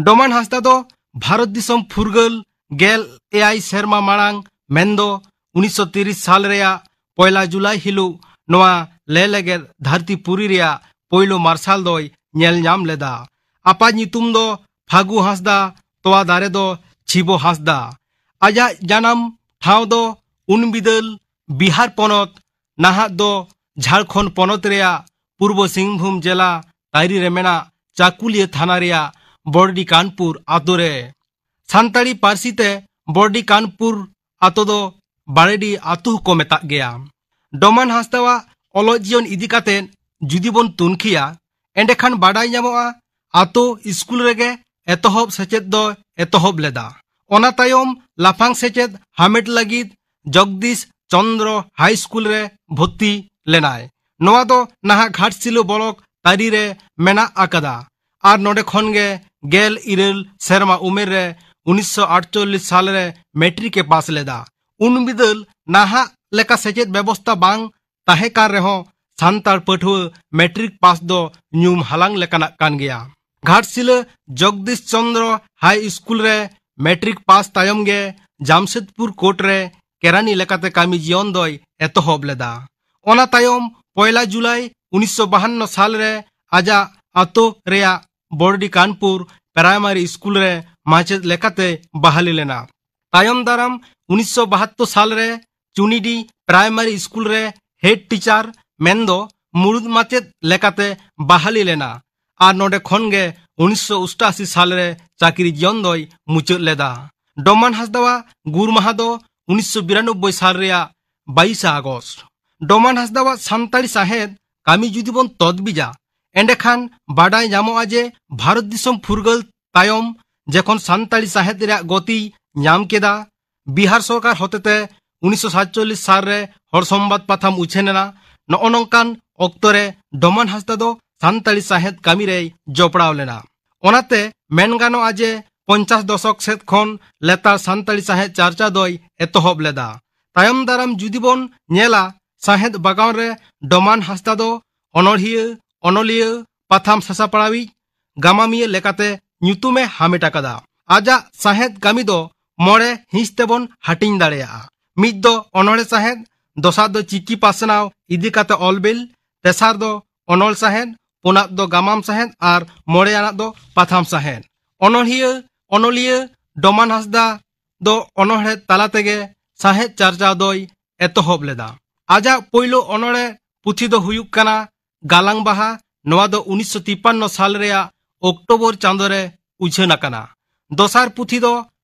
ᱰᱚᱢᱟᱱ ᱦᱟᱸᱥᱫᱟ ᱫᱚ ᱵᱷᱟᱨᱚᱛ ᱫᱤᱥᱚᱢ ᱯᱷᱩᱨᱜᱟᱹᱞ ᱜᱮᱞ ᱮᱭᱟᱭ ᱥᱮᱨᱢᱟ ᱢᱟᱲᱟᱝ, ᱢᱮᱱᱫᱚ ᱩᱱᱤᱥᱥᱚ ᱛᱤᱨᱤᱥ ᱥᱟᱞ ᱨᱮᱭᱟᱜ ᱯᱚᱭᱞᱟ ᱡᱩᱞᱟᱭ ᱦᱤᱞᱳᱜ ᱱᱚᱣᱟ ᱞᱮᱞᱮᱜᱮᱫ ᱫᱷᱟᱹᱨᱛᱤ ᱯᱩᱨᱤ ᱨᱮᱭᱟᱜ ᱯᱳᱭᱞᱳ ᱢᱟᱨᱥᱟᱞ ᱫᱚᱭ ᱧᱮᱞ ᱧᱟᱢ ᱞᱮᱫᱟ᱾ ᱟᱯᱟᱛ ᱧᱩᱛᱩᱢ ᱫᱚ ᱯᱷᱟᱹᱜᱩ ᱦᱟᱸᱥᱫᱟ, ᱛᱚᱣᱟ ᱫᱟᱨᱮ ᱫᱚ ᱪᱷᱤᱵᱚ ᱦᱟᱸᱥᱫᱟ᱾ ᱟᱡᱟᱜ ᱡᱟᱱᱟᱢ ᱴᱷᱟᱶ ᱫᱚ ᱩᱱ ᱵᱤᱫᱟᱹᱞ ᱵᱤᱦᱟᱨ ᱯᱚᱱᱚᱛ, ᱱᱟᱦᱟᱜ ᱫᱚ ᱡᱷᱟᱲᱠᱷᱚᱸᱰ ᱯᱚᱱᱚᱛ ᱨᱮᱭᱟᱜ ᱯᱩᱨᱵᱚ ᱥᱤᱝᱵᱷᱩᱢ ᱡᱮᱞᱟ ᱛᱟᱹᱨᱤ ᱨᱮ ᱢᱮᱱᱟᱜ ᱪᱟᱠᱩᱞᱤᱭᱟᱹ ᱛᱷᱟᱱᱟ ᱨᱮᱭᱟᱜ ᱵᱚᱲᱰᱤ ᱠᱟᱱᱯᱩᱨ ᱟᱛᱳ ᱨᱮ᱾ ᱥᱟᱱᱛᱟᱲᱤ ᱯᱟᱹᱨᱥᱤ ᱛᱮ ᱵᱚᱲᱰᱤ ᱠᱟᱱᱯᱩᱨ ᱟᱛᱳ ᱫᱚ ᱵᱟᱲᱮᱰᱤ ᱟᱛᱳ ᱦᱚᱸᱠᱚ ᱢᱮᱛᱟᱜ ᱜᱮᱭᱟ᱾ ᱰᱚᱢᱟᱱ ᱦᱟᱸᱥᱫᱟᱣᱟᱜ ᱚᱞᱚᱜ ᱡᱤᱭᱚᱱ ᱤᱫᱤ ᱠᱟᱛᱮ ᱡᱩᱫᱤ ᱵᱚᱱ ᱛᱩᱱᱠᱷᱤᱭᱟ, ᱮᱸᱰᱮᱠᱷᱟᱱ ᱵᱟᱰᱟᱭ ᱧᱟᱢᱚᱜᱼᱟ, ᱟᱛᱳ ᱤᱥᱠᱩᱞ ᱨᱮᱜᱮ ᱮᱛᱚᱦᱚᱵ ᱥᱮᱪᱮᱫ ᱫᱚ ᱮᱛᱚᱦᱚᱵ ᱞᱮᱫᱟ᱾ ᱚᱱᱟ ᱛᱟᱭᱚᱢ ᱞᱟᱯᱷᱟᱝ ᱥᱮᱪᱮᱫ ᱦᱟᱢᱮᱴ ᱞᱟᱹᱜᱤᱫ ᱡᱚᱜᱽᱫᱤᱥ ᱪᱚᱱᱫᱨᱚ ᱦᱟᱭ ᱥᱠᱩᱞ ᱨᱮ ᱵᱷᱚᱨᱛᱤ ᱞᱮᱱᱟᱭ᱾ ᱱᱚᱣᱟ ᱫᱚ ᱱᱟᱦᱟᱜ ᱜᱷᱟᱴᱥᱤᱞᱟᱹ ᱵᱞᱚᱠ ᱛᱟᱹᱨᱤ ᱨᱮ ᱢᱮᱱᱟᱜ ᱟᱠᱟᱫᱟ᱾ ᱟᱨ ᱱᱚᱰᱮ ᱠᱷᱚᱱ ᱜᱮ ᱜᱮᱞ ᱤᱨᱟᱹᱞ ᱥᱮᱨᱢᱟ ᱩᱢᱮᱨ ᱨᱮ ᱩᱱᱤᱥᱥᱚ ᱟᱴᱪᱚᱞᱞᱤᱥ ᱥᱟᱞ ᱨᱮ ᱢᱮᱴᱨᱤᱠ ᱮ ᱯᱟᱥ ᱞᱮᱫᱟ᱾ ᱩᱱ ᱵᱤᱫᱟᱹᱞ ᱱᱟᱦᱟᱜ ᱞᱮᱠᱟ ᱥᱮᱪᱮᱫ ᱵᱮᱵᱚᱥᱛᱟ ᱵᱟᱝ ᱛᱟᱦᱮᱸ ᱠᱟᱱ ᱨᱮᱦᱚᱸ ᱥᱟᱱᱛᱟᱲ ᱯᱟᱹᱴᱷᱩᱣᱟᱹ ᱢᱮᱴᱨᱤᱠ ᱯᱟᱥ ᱫᱚ ᱧᱩᱢ ᱦᱟᱞᱟᱝ ᱞᱮᱠᱟᱱᱟᱜ ᱠᱟᱱ ᱜᱮᱭᱟ᱾ ᱜᱷᱟᱴᱥᱤᱞᱟᱹ ᱡᱚᱜᱽᱫᱤᱥ ᱪᱚᱱᱫᱨᱚ ᱦᱟᱭ ᱥᱠᱩᱞ ᱨᱮ ᱢᱮᱴᱨᱤᱠ ᱯᱟᱥ ᱛᱟᱭᱚᱢ ᱜᱮ ᱡᱟᱢᱥᱮᱫᱽᱯᱩᱨ ᱠᱳᱨᱴ ᱨᱮ ᱠᱮᱨᱟᱱᱤ ᱞᱮᱠᱟᱛᱮ ᱠᱟᱹᱢᱤ ᱡᱤᱭᱚᱱ ᱫᱚᱭ ᱮᱛᱚᱦᱚᱵ ᱞᱮᱫᱟ᱾ ᱚᱱᱟ ᱛᱟᱭᱚᱢ ᱯᱚᱭᱞᱟ ᱡᱩᱞᱟᱭ ᱩᱱᱤᱥᱥᱚ ᱵᱟᱦᱟᱱᱱᱚ ᱥᱟᱞ ᱨᱮ ᱟᱡᱟᱜ ᱟᱛᱳ ᱨᱮᱭᱟᱜ ᱵᱚᱲᱰᱤ ᱠᱟᱱᱯᱩᱨ ᱯᱨᱟᱭᱢᱟᱨᱤ ᱥᱠᱩᱞ ᱨᱮ ᱢᱟᱪᱮᱫ ᱞᱮᱠᱟᱛᱮ ᱵᱟᱦᱟᱞᱤ ᱞᱮᱱᱟ᱾ ᱛᱟᱭᱚᱢ ᱫᱟᱨᱟᱢ ᱩᱱᱤᱥᱥᱚ ᱵᱟᱦᱟᱛᱛᱳᱨ ᱥᱟᱞ ᱨᱮ ᱪᱩᱱᱤᱰᱤ ᱯᱨᱟᱭᱢᱟᱨᱤ ᱥᱠᱩᱞ ᱨᱮ ᱦᱮᱰ ᱴᱤᱪᱟᱨ ᱢᱮᱱᱫᱚ ᱢᱩᱲᱩᱫ ᱢᱟᱪᱮᱫ ᱞᱮᱠᱟᱛᱮ ᱵᱟᱦᱟᱞᱤ ᱞᱮᱱᱟ᱾ ᱟᱨ ᱱᱚᱰᱮ ᱠᱷᱚᱱ ᱜᱮ ᱩᱱᱤᱥᱥᱚ ᱚᱥᱴᱟᱥᱤ ᱥᱟᱞ ᱨᱮ ᱪᱟᱹᱠᱨᱤ ᱡᱤᱭᱚᱱ ᱫᱚᱭ ᱢᱩᱪᱟᱹᱫ ᱞᱮᱫᱟ᱾ ᱰᱚᱢᱟᱱ ᱦᱟᱸᱥᱫᱟᱣᱟᱜ ᱜᱩᱨ ᱢᱟᱦᱟ ᱫᱚ ᱩᱱᱤᱥᱥᱚ ᱵᱤᱨᱟᱱᱚᱵᱵᱳᱭ ᱥᱟᱞ ᱨᱮᱭᱟᱜ ᱵᱟᱭᱤᱥᱟ ᱟᱜᱚᱥᱴ᱾ ᱰᱚᱢᱟᱱ ᱦᱟᱸᱥᱫᱟᱣᱟᱜ ᱥᱟᱱᱛᱟᱲᱤ ᱥᱟᱶᱦᱮᱫ ᱠᱟᱹᱢᱤ ᱡᱩᱫᱤ ᱵᱚᱱ ᱛᱚᱛᱵᱤᱡᱟ, ᱮᱸᱰᱮᱠᱷᱟᱱ ᱵᱟᱰᱟᱭ ᱧᱟᱢᱚᱜᱼᱟ ᱡᱮ ᱵᱷᱟᱨᱚᱛ ᱫᱤᱥᱚᱢ ᱯᱷᱩᱨᱜᱟᱹᱞ ᱛᱟᱭᱚᱢ ᱡᱮᱠᱷᱚᱱ ᱥᱟᱱᱛᱟᱲᱤ ᱥᱟᱶᱦᱮᱫ ᱨᱮᱭᱟᱜ ᱜᱚᱛᱤ ᱧᱟᱢ ᱠᱮᱫᱟ, ᱵᱤᱦᱟᱨ ᱥᱚᱨᱠᱟᱨ ᱦᱚᱛᱮᱛᱮ ᱩᱱᱤᱥᱥᱚ ᱥᱟᱛᱪᱚᱞᱞᱤᱥ ᱥᱟᱞ ᱨᱮ ᱦᱚᱲ ᱥᱚᱢᱵᱟᱫ ᱯᱟᱛᱷᱟᱢ ᱩᱪᱷᱟᱹᱱ ᱮᱱᱟ᱾ ᱱᱚᱜᱼᱚ ᱱᱚᱝᱠᱟᱱ ᱚᱠᱛᱚ ᱨᱮ ᱰᱚᱢᱟᱱ ᱦᱟᱸᱥᱫᱟ ᱫᱚ ᱥᱟᱱᱛᱟᱲᱤ ᱥᱟᱶᱦᱮᱫ ᱠᱟᱹᱢᱤ ᱨᱮᱭ ᱡᱚᱯᱲᱟᱣ ᱞᱮᱱᱟ᱾ ᱚᱱᱟᱛᱮ ᱢᱮᱱ ᱜᱟᱱᱚᱜᱼᱟ ᱡᱮ ᱯᱚᱧᱪᱟᱥ ᱫᱚᱥᱚᱠ ᱥᱮᱫ ᱠᱷᱚᱱ ᱞᱮᱛᱟᱲ ᱥᱟᱱᱛᱟᱲᱤ ᱥᱟᱶᱦᱮᱫ ᱪᱟᱨᱪᱟ ᱫᱚᱭ ᱮᱛᱚᱦᱚᱵ ᱞᱮᱫᱟ᱾ ᱛᱟᱭᱚᱢ ᱫᱟᱨᱟᱢ ᱡᱩᱫᱤ ᱵᱚᱱ ᱧᱮᱞᱟ, ᱥᱟᱶᱦᱮᱫ ᱵᱟᱜᱟᱱ ᱨᱮ ᱰᱚᱢᱟᱱ ᱦᱟᱸᱥᱫᱟ ᱫᱚ ᱚᱱᱚᱬᱦᱤᱭᱟᱹ, ᱚᱱᱚᱞᱤᱭᱟᱹ, ᱯᱟᱛᱷᱟᱢ ᱥᱟᱥᱟᱯᱲᱟᱣᱤᱡ, ᱜᱟᱢᱟᱢᱤᱭᱟᱹ ᱞᱮᱠᱟᱛᱮ ᱧᱩᱛᱩᱢᱮ ᱦᱟᱢᱮᱴ ᱟᱠᱟᱫᱟ᱾ ᱟᱡᱟᱜ ᱥᱟᱶᱦᱮᱫ ᱠᱟᱹᱢᱤ ᱫᱚ ᱢᱚᱬᱮ ᱦᱤᱸᱥ ᱛᱮᱵᱚᱱ ᱦᱟᱹᱴᱤᱧ ᱫᱟᱲᱮᱭᱟᱜᱼᱟ᱾ ᱢᱤᱫ ᱫᱚ ᱚᱱᱚᱬᱦᱮ ᱥᱟᱶᱦᱮᱫ, ᱫᱚᱥᱟᱨ ᱫᱚ ᱪᱤᱠᱤ ᱯᱟᱥᱱᱟᱣ ᱤᱫᱤ ᱠᱟᱛᱮ ᱚᱞ ᱵᱤᱞ, ᱛᱮᱥᱟᱨ ᱫᱚ ᱚᱱᱚᱞ ᱥᱟᱶᱦᱮᱫ, ᱯᱩᱱᱟᱜ ᱫᱚ ᱜᱟᱢᱟᱢ ᱥᱟᱶᱦᱮᱫ ᱟᱨ ᱢᱚᱬᱮᱭᱟᱱᱟᱜ ᱫᱚ ᱯᱟᱛᱷᱟᱢ ᱥᱟᱶᱦᱮᱫ᱾ ᱚᱱᱚᱬᱦᱤᱭᱟᱹ, ᱚᱱᱚᱞᱤᱭᱟᱹ ᱰᱚᱢᱟᱱ ᱦᱟᱸᱥᱫᱟ ᱫᱚ ᱚᱱᱚᱬᱦᱮ ᱛᱟᱞᱟ ᱛᱮᱜᱮ ᱥᱟᱶᱦᱮᱫ ᱪᱟᱨᱪᱟᱣ ᱫᱚᱭ ᱮᱛᱚᱦᱚᱵ ᱞᱮᱫᱟ᱾ ᱟᱡᱟᱜ ᱯᱳᱭᱞᱳ ᱚᱱᱚᱬᱦᱮ ᱯᱩᱛᱷᱤ ᱫᱚ ᱦᱩᱭᱩᱜ ᱠᱟᱱᱟ ᱜᱟᱞᱟᱝ ᱵᱟᱦᱟ᱾ ᱱᱚᱣᱟ ᱫᱚ ᱩᱱᱤᱥᱥᱚ ᱛᱤᱯᱟᱱᱱᱚ ᱥᱟᱞ ᱨᱮᱭᱟᱜ ᱚᱠᱴᱳᱵᱚᱨ ᱪᱟᱸᱫᱳ ᱨᱮ ᱩᱪᱷᱟᱹᱱ ᱟᱠᱟᱱᱟ᱾ ᱫᱚᱥᱟᱨ ᱯᱩᱛᱷᱤ ᱫᱚ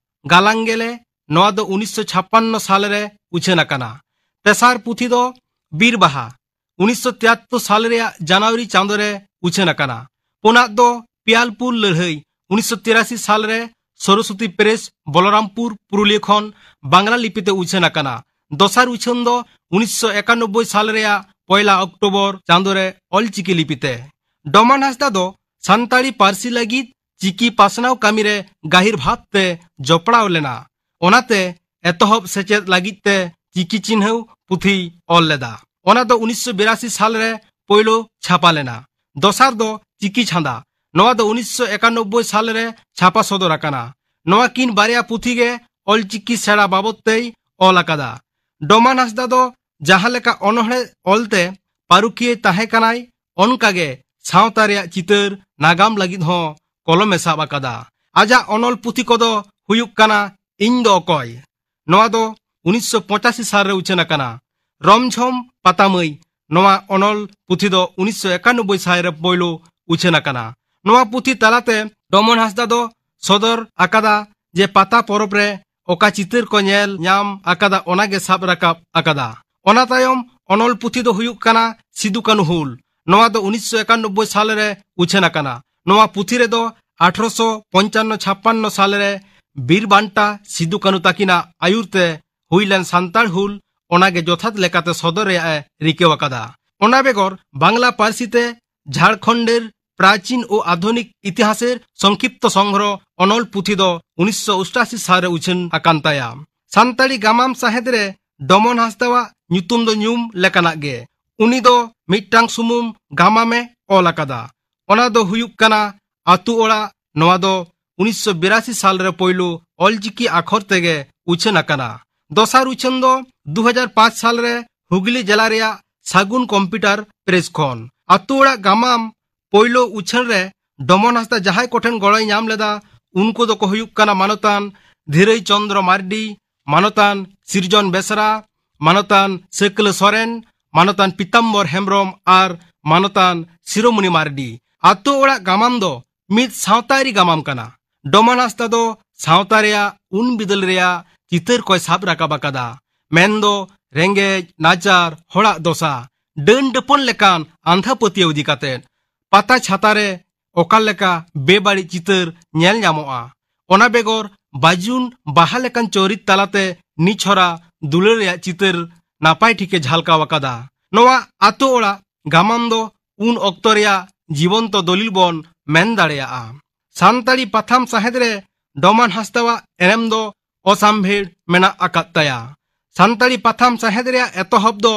ᱜᱟᱞᱟᱝ ᱜᱮᱞᱮ᱾ ᱱᱚᱣᱟ ᱫᱚ ᱩᱱᱤᱥᱥᱚ ᱪᱷᱟᱯᱯᱟᱱᱱᱚ ᱥᱟᱞ ᱨᱮ ᱩᱪᱷᱟᱹᱱ ᱟᱠᱟᱱᱟ᱾ ᱛᱮᱥᱟᱨ ᱯᱩᱛᱷᱤ ᱫᱚ ᱵᱤᱨ ᱵᱟᱦᱟ, ᱩᱱᱤᱥᱥᱚ ᱛᱤᱭᱟᱛᱛᱳᱨ ᱥᱟᱞ ᱨᱮᱭᱟᱜ ᱡᱟᱱᱩᱣᱟᱨᱤ ᱪᱟᱸᱫᱳ ᱨᱮ ᱩᱪᱷᱟᱹᱱ ᱟᱠᱟᱱᱟ᱾ ᱯᱩᱱᱟᱜ ᱫᱚ ᱯᱤᱭᱟᱞᱯᱩᱨ ᱞᱟᱹᱲᱦᱟᱹᱭ, ᱩᱱᱤᱥᱥᱚ ᱛᱤᱨᱟᱥᱤ ᱥᱟᱞ ᱨᱮ ᱥᱚᱨᱚᱥᱚᱛᱤ ᱯᱨᱮᱥ, ᱵᱚᱞᱚᱨᱟᱢᱯᱩᱨ, ᱯᱩᱨᱩᱞᱤᱭᱟᱹ ᱠᱷᱚᱱ ᱵᱟᱝᱞᱟ ᱞᱤᱯᱤᱛᱮ ᱩᱪᱷᱟᱹᱱ ᱟᱠᱟᱱᱟ᱾ ᱫᱚᱥᱟᱨ ᱩᱪᱷᱟᱹᱱ ᱫᱚ ᱩᱱᱤᱥᱥᱚ ᱮᱠᱟᱱᱚᱵᱵᱳᱭ ᱥᱟᱞ ᱨᱮᱭᱟᱜ ᱯᱚᱭᱞᱟ ᱚᱠᱴᱳᱵᱚᱨ ᱪᱟᱸᱫᱚ ᱨᱮ ᱚᱞᱪᱤᱠᱤ ᱞᱤᱯᱤᱛᱮ᱾ ᱰᱚᱢᱟᱱ ᱦᱟᱸᱥᱫᱟ ᱫᱚ ᱥᱟᱱᱛᱟᱲᱤ ᱯᱟᱹᱨᱥᱤ ᱞᱟᱹᱜᱤᱫ ᱪᱤᱠᱤ ᱯᱟᱥᱱᱟᱣ ᱠᱟᱹᱢᱤ ᱨᱮ ᱜᱟᱹᱦᱤᱨ ᱵᱷᱟᱵᱽ ᱛᱮ ᱡᱚᱯᱲᱟᱣ ᱞᱮᱱᱟ᱾ ᱚᱱᱟᱛᱮ ᱮᱛᱚᱦᱚᱵ ᱥᱮᱪᱮᱫ ᱞᱟᱹᱜᱤᱫ ᱛᱮ ᱪᱤᱠᱤ ᱪᱤᱱᱦᱟᱹᱣ ᱯᱩᱛᱷᱤᱭ ᱚᱞ ᱞᱮᱫᱟ᱾ ᱚᱱᱟ ᱫᱚ ᱩᱱᱤᱥᱥᱚ ᱵᱤᱨᱟᱥᱤ ᱥᱟᱞ ᱨᱮ ᱯᱳᱭᱞᱳ ᱪᱷᱟᱯᱟ ᱞᱮᱱᱟ᱾ ᱫᱚᱥᱟᱨ ᱫᱚ ᱪᱤᱠᱤ ᱪᱷᱟᱸᱫᱟ᱾ ᱱᱚᱣᱟ ᱫᱚ ᱩᱱᱤᱥᱥᱚ ᱮᱠᱟᱱᱚᱵᱵᱳᱭ ᱥᱟᱞ ᱨᱮ ᱪᱷᱟᱯᱟ ᱥᱚᱫᱚᱨ ᱟᱠᱟᱱᱟ᱾ ᱱᱚᱣᱟ ᱠᱤᱱ ᱵᱟᱨᱭᱟ ᱯᱩᱛᱷᱤ ᱜᱮ ᱚᱞᱪᱤᱠᱤ ᱥᱮᱬᱟ ᱵᱟᱵᱚᱫ ᱛᱮᱭ ᱚᱞ ᱟᱠᱟᱫᱟ᱾ ᱰᱚᱢᱟᱱ ᱦᱟᱸᱥᱫᱟ ᱫᱚ ᱡᱟᱦᱟᱸ ᱞᱮᱠᱟ ᱚᱱᱚᱬᱦᱮ ᱚᱞᱛᱮ ᱯᱟᱹᱨᱩᱠᱷᱤᱭᱟᱹᱭ ᱛᱟᱦᱮᱸ ᱠᱟᱱᱟᱭ, ᱚᱱᱠᱟᱜᱮ ᱥᱟᱶᱛᱟ ᱨᱮᱭᱟᱜ ᱪᱤᱛᱟᱹᱨ ᱱᱟᱜᱟᱢ ᱞᱟᱹᱜᱤᱫ ᱦᱚᱸ ᱠᱚᱞᱚᱢᱮ ᱥᱟᱵ ᱟᱠᱟᱫᱟ᱾ ᱟᱡᱟᱜ ᱚᱱᱚᱞ ᱯᱩᱛᱷᱤ ᱠᱚᱫᱚ ᱦᱩᱭᱩᱜ ᱠᱟᱱᱟ ᱤᱧ ᱫᱚ ᱚᱠᱚᱭ? ᱱᱚᱣᱟ ᱫᱚ ᱩᱱᱤᱥᱥᱚ ᱯᱚᱸᱪᱟᱥᱤ ᱥᱟᱞ ᱨᱮ ᱩᱪᱷᱟᱹᱱ ᱟᱠᱟᱱᱟ᱾ ᱨᱚᱢᱡᱷᱚᱢ ᱯᱟᱛᱟᱢᱟᱹᱭ, ᱱᱚᱣᱟ ᱚᱱᱚᱞ ᱯᱩᱛᱷᱤ ᱫᱚ ᱩᱱᱤᱥᱥᱚ ᱮᱠᱟᱱᱚᱵᱵᱳᱭ ᱥᱟᱞ ᱨᱮ ᱯᱳᱭᱞᱳ ᱩᱪᱷᱟᱹᱱ ᱟᱠᱟᱱᱟ᱾ ᱱᱚᱣᱟ ᱯᱩᱛᱷᱤ ᱛᱟᱞᱟᱛᱮ ᱰᱚᱢᱚᱱ ᱦᱟᱸᱥᱫᱟ ᱫᱚ ᱥᱚᱫᱚᱨ ᱟᱠᱟᱫᱟ ᱡᱮ ᱯᱟᱛᱟ ᱯᱚᱨᱚᱵᱽ ᱨᱮ ᱚᱠᱟ ᱪᱤᱛᱟᱹᱨ ᱠᱚ ᱧᱮᱞ ᱧᱟᱢ ᱟᱠᱟᱫᱟ, ᱚᱱᱟᱜᱮ ᱥᱟᱵ ᱨᱟᱠᱟᱵ ᱟᱠᱟᱫᱟ᱾ ᱚᱱᱟ ᱛᱟᱭᱚᱢ ᱚᱱᱚᱞ ᱯᱩᱛᱷᱤ ᱫᱚ ᱦᱩᱭᱩᱜ ᱠᱟᱱᱟ ᱥᱤᱫᱩ ᱠᱟᱹᱱᱦᱩ ᱦᱩᱞ᱾ ᱱᱚᱣᱟ ᱫᱚ ᱩᱱᱤᱥᱥᱚ ᱮᱠᱟᱱᱚᱵᱵᱳᱭ ᱥᱟᱞ ᱨᱮ ᱩᱪᱷᱟᱹᱱ ᱟᱠᱟᱱᱟ᱾ ᱱᱚᱣᱟ ᱯᱩᱛᱷᱤ ᱨᱮᱫᱚ ᱟᱴᱷᱨᱚᱥᱚ ᱯᱚᱧᱪᱟᱱᱱᱚ ᱪᱷᱟᱯᱯᱟᱱᱱᱚ ᱥᱟᱞ ᱨᱮ ᱵᱤᱨ ᱵᱟᱱᱴᱟ ᱥᱤᱫᱩ ᱠᱟᱹᱱᱦᱩ ᱛᱟᱹᱠᱤᱱᱟᱜ ᱟᱭᱩᱨ ᱛᱮ ᱦᱩᱭ ᱞᱮᱱ ᱥᱟᱱᱛᱟᱲ ᱦᱩᱞ, ᱚᱱᱟᱜᱮ ᱡᱚᱛᱷᱟᱛ ᱞᱮᱠᱟᱛᱮ ᱥᱚᱫᱚᱨ ᱨᱮᱭᱟᱜ ᱮ ᱨᱤᱠᱟᱹᱣ ᱟᱠᱟᱫᱟ᱾ ᱚᱱᱟ ᱵᱮᱜᱚᱨ ᱵᱟᱝᱞᱟ ᱯᱟᱹᱨᱥᱤ ᱛᱮ ᱡᱷᱟᱲᱠᱷᱚᱸᱰᱮᱨ ᱯᱨᱟᱪᱤᱱ ᱳ ᱟᱫᱷᱩᱱᱤᱠ ᱤᱛᱤᱦᱟᱥᱮᱨ ᱥᱚᱝᱠᱷᱤᱯᱛᱚ ᱥᱚᱝᱜᱨᱚᱦᱚ ᱚᱱᱚᱞ ᱯᱩᱛᱷᱤ ᱫᱚ ᱩᱱᱤᱥᱥᱚ ᱚᱥᱴᱟᱥᱤ ᱥᱟᱞ ᱨᱮ ᱩᱪᱷᱟᱹᱱ ᱟᱠᱟᱱ ᱛᱟᱭᱟ᱾ ᱥᱟᱱᱛᱟᱲᱤ ᱜᱟᱢᱟᱢ ᱥᱟᱶᱦᱮᱫ ᱨᱮ ᱰᱚᱢᱚᱱ ᱦᱟᱸᱥᱫᱟᱣᱟᱜ ᱧᱩᱛᱩᱢ ᱫᱚ ᱧᱩᱢ ᱞᱮᱠᱟᱱᱟᱜ ᱜᱮ᱾ ᱩᱱᱤ ᱫᱚ ᱢᱤᱫᱴᱟᱝ ᱥᱩᱢᱩᱝ ᱜᱟᱢᱟᱢᱮ ᱚᱞ ᱟᱠᱟᱫᱟ᱾ ᱚᱱᱟ ᱫᱚ ᱦᱩᱭᱩᱜ ᱠᱟᱱᱟ ᱟᱹᱛᱩ ᱚᱲᱟᱜ᱾ ᱱᱚᱣᱟ ᱫᱚ ᱩᱱᱤᱥᱥᱚ ᱵᱤᱨᱟᱥᱤ ᱥᱟᱞ ᱨᱮ ᱯᱳᱭᱞᱳ ᱚᱞᱪᱤᱠᱤ ᱟᱠᱷᱚᱨ ᱛᱮᱜᱮ ᱩᱪᱷᱟᱹᱱ ᱟᱠᱟᱱᱟ᱾ ᱫᱚᱥᱟᱨ ᱩᱪᱷᱟᱹᱱ ᱫᱚ ᱫᱩ ᱦᱟᱡᱟᱨ ᱯᱟᱸᱪ ᱥᱟᱞ ᱨᱮ ᱦᱩᱜᱽᱞᱤ ᱡᱮᱞᱟ ᱨᱮᱭᱟᱜ ᱥᱟᱹᱜᱩᱱ ᱠᱚᱢᱯᱤᱭᱩᱴᱟᱨ ᱯᱨᱮᱥ ᱠᱷᱚᱱ᱾ ᱟᱹᱛᱩ ᱚᱲᱟᱜ ᱜᱟᱢᱟᱢ ᱯᱳᱭᱞᱳ ᱩᱪᱷᱟᱹᱱ ᱨᱮ ᱰᱚᱢᱚᱱ ᱦᱟᱸᱥᱫᱟ ᱡᱟᱦᱟᱸᱭ ᱠᱚᱴᱷᱮᱱ ᱜᱚᱲᱚᱭ ᱧᱟᱢ ᱞᱮᱫᱟ, ᱩᱱᱠᱩ ᱫᱚᱠᱚ ᱦᱩᱭᱩᱜ ᱠᱟᱱᱟ ᱢᱟᱱᱚᱛᱟᱱ ᱫᱷᱤᱨᱟᱹᱭ ᱪᱚᱸᱫᱽᱨᱚ ᱢᱟᱨᱰᱤ, ᱢᱟᱱᱚᱛᱟᱱ ᱥᱤᱨᱡᱚᱱ ᱵᱮᱥᱨᱟ, ᱢᱟᱱᱚᱛᱟᱱ ᱥᱟᱹᱠᱞᱟᱹ ᱥᱚᱨᱮᱱ, ᱢᱟᱱᱚᱛᱟᱱ ᱯᱤᱛᱟᱢᱵᱚᱨ ᱦᱮᱢᱵᱽᱨᱚᱢ ᱟᱨ ᱢᱟᱱᱚᱛᱟᱱ ᱥᱤᱨᱳᱢᱚᱱᱤ ᱢᱟᱨᱰᱤ᱾ ᱟᱛᱳ ᱚᱲᱟᱜ ᱜᱟᱢᱟᱢ ᱫᱚ ᱢᱤᱫ ᱥᱟᱶᱛᱟᱭᱟᱹᱨᱤ ᱜᱟᱢᱟᱢ ᱠᱟᱱᱟ᱾ ᱰᱚᱢᱟᱱ ᱦᱟᱸᱥᱫᱟ ᱫᱚ ᱥᱟᱶᱛᱟ ᱨᱮᱭᱟᱜ ᱩᱱ ᱵᱤᱫᱟᱹᱞ ᱨᱮᱭᱟᱜ ᱪᱤᱛᱟᱹᱨ ᱠᱚᱭ ᱥᱟᱵ ᱨᱟᱠᱟᱵ ᱟᱠᱟᱫᱟ, ᱢᱮᱱᱫᱚ ᱨᱮᱸᱜᱮᱡ ᱱᱟᱪᱟᱨ ᱦᱚᱲᱟᱜ ᱫᱚᱥᱟ, ᱰᱟᱹᱱ ᱰᱟᱹᱯᱟᱹᱱ ᱞᱮᱠᱟᱱ ᱟᱸᱫᱷᱟ ᱯᱟᱹᱛᱭᱟᱹᱣ ᱤᱫᱤ ᱠᱟᱛᱮ᱾ ᱯᱟᱛᱟ ᱪᱷᱟᱛᱟ ᱨᱮ ᱚᱠᱟ ᱞᱮᱠᱟ ᱵᱮᱵᱟᱹᱲᱤᱡ ᱪᱤᱛᱟᱹᱨ ᱧᱮᱞ ᱧᱟᱢᱚᱜᱼᱟ, ᱚᱱᱟ ᱵᱮᱜᱚᱨ ᱵᱟᱡᱩᱱ ᱵᱟᱦᱟ ᱞᱮᱠᱟᱱ ᱪᱚᱨᱤᱛ ᱛᱟᱞᱟᱛᱮ ᱱᱤᱪᱷᱚᱨᱟ ᱫᱩᱞᱟᱹᱲ ᱨᱮᱭᱟᱜ ᱪᱤᱛᱟᱹᱨ ᱱᱟᱯᱟᱭ ᱴᱷᱤᱠᱮ ᱡᱷᱟᱞᱠᱟᱣ ᱟᱠᱟᱫᱟ᱾ ᱱᱚᱣᱟ ᱟᱛᱳ ᱚᱲᱟᱜ ᱜᱟᱢᱟᱢ ᱫᱚ ᱩᱱ ᱚᱠᱛᱚ ᱨᱮᱭᱟᱜ ᱡᱤᱵᱚᱱᱛᱚ ᱫᱚᱞᱤᱞ ᱵᱚᱱ ᱢᱮᱱ ᱫᱟᱲᱮᱭᱟᱜᱼᱟ᱾ ᱥᱟᱱᱛᱟᱲᱤ ᱯᱟᱛᱷᱟᱢ ᱥᱟᱶᱦᱮᱫ ᱨᱮ ᱰᱚᱢᱟᱱ ᱦᱟᱸᱥᱫᱟᱣᱟᱜ ᱮᱱᱮᱢ ᱫᱚ ᱚᱥᱟᱢᱵᱷᱮᱲ ᱢᱮᱱᱟᱜ ᱟᱠᱟᱫ ᱛᱟᱭᱟ᱾ ᱥᱟᱱᱛᱟᱲᱤ ᱯᱟᱛᱷᱟᱢ ᱥᱟᱶᱦᱮᱫ ᱨᱮᱭᱟᱜ ᱮᱛᱚᱦᱚᱵ ᱫᱚ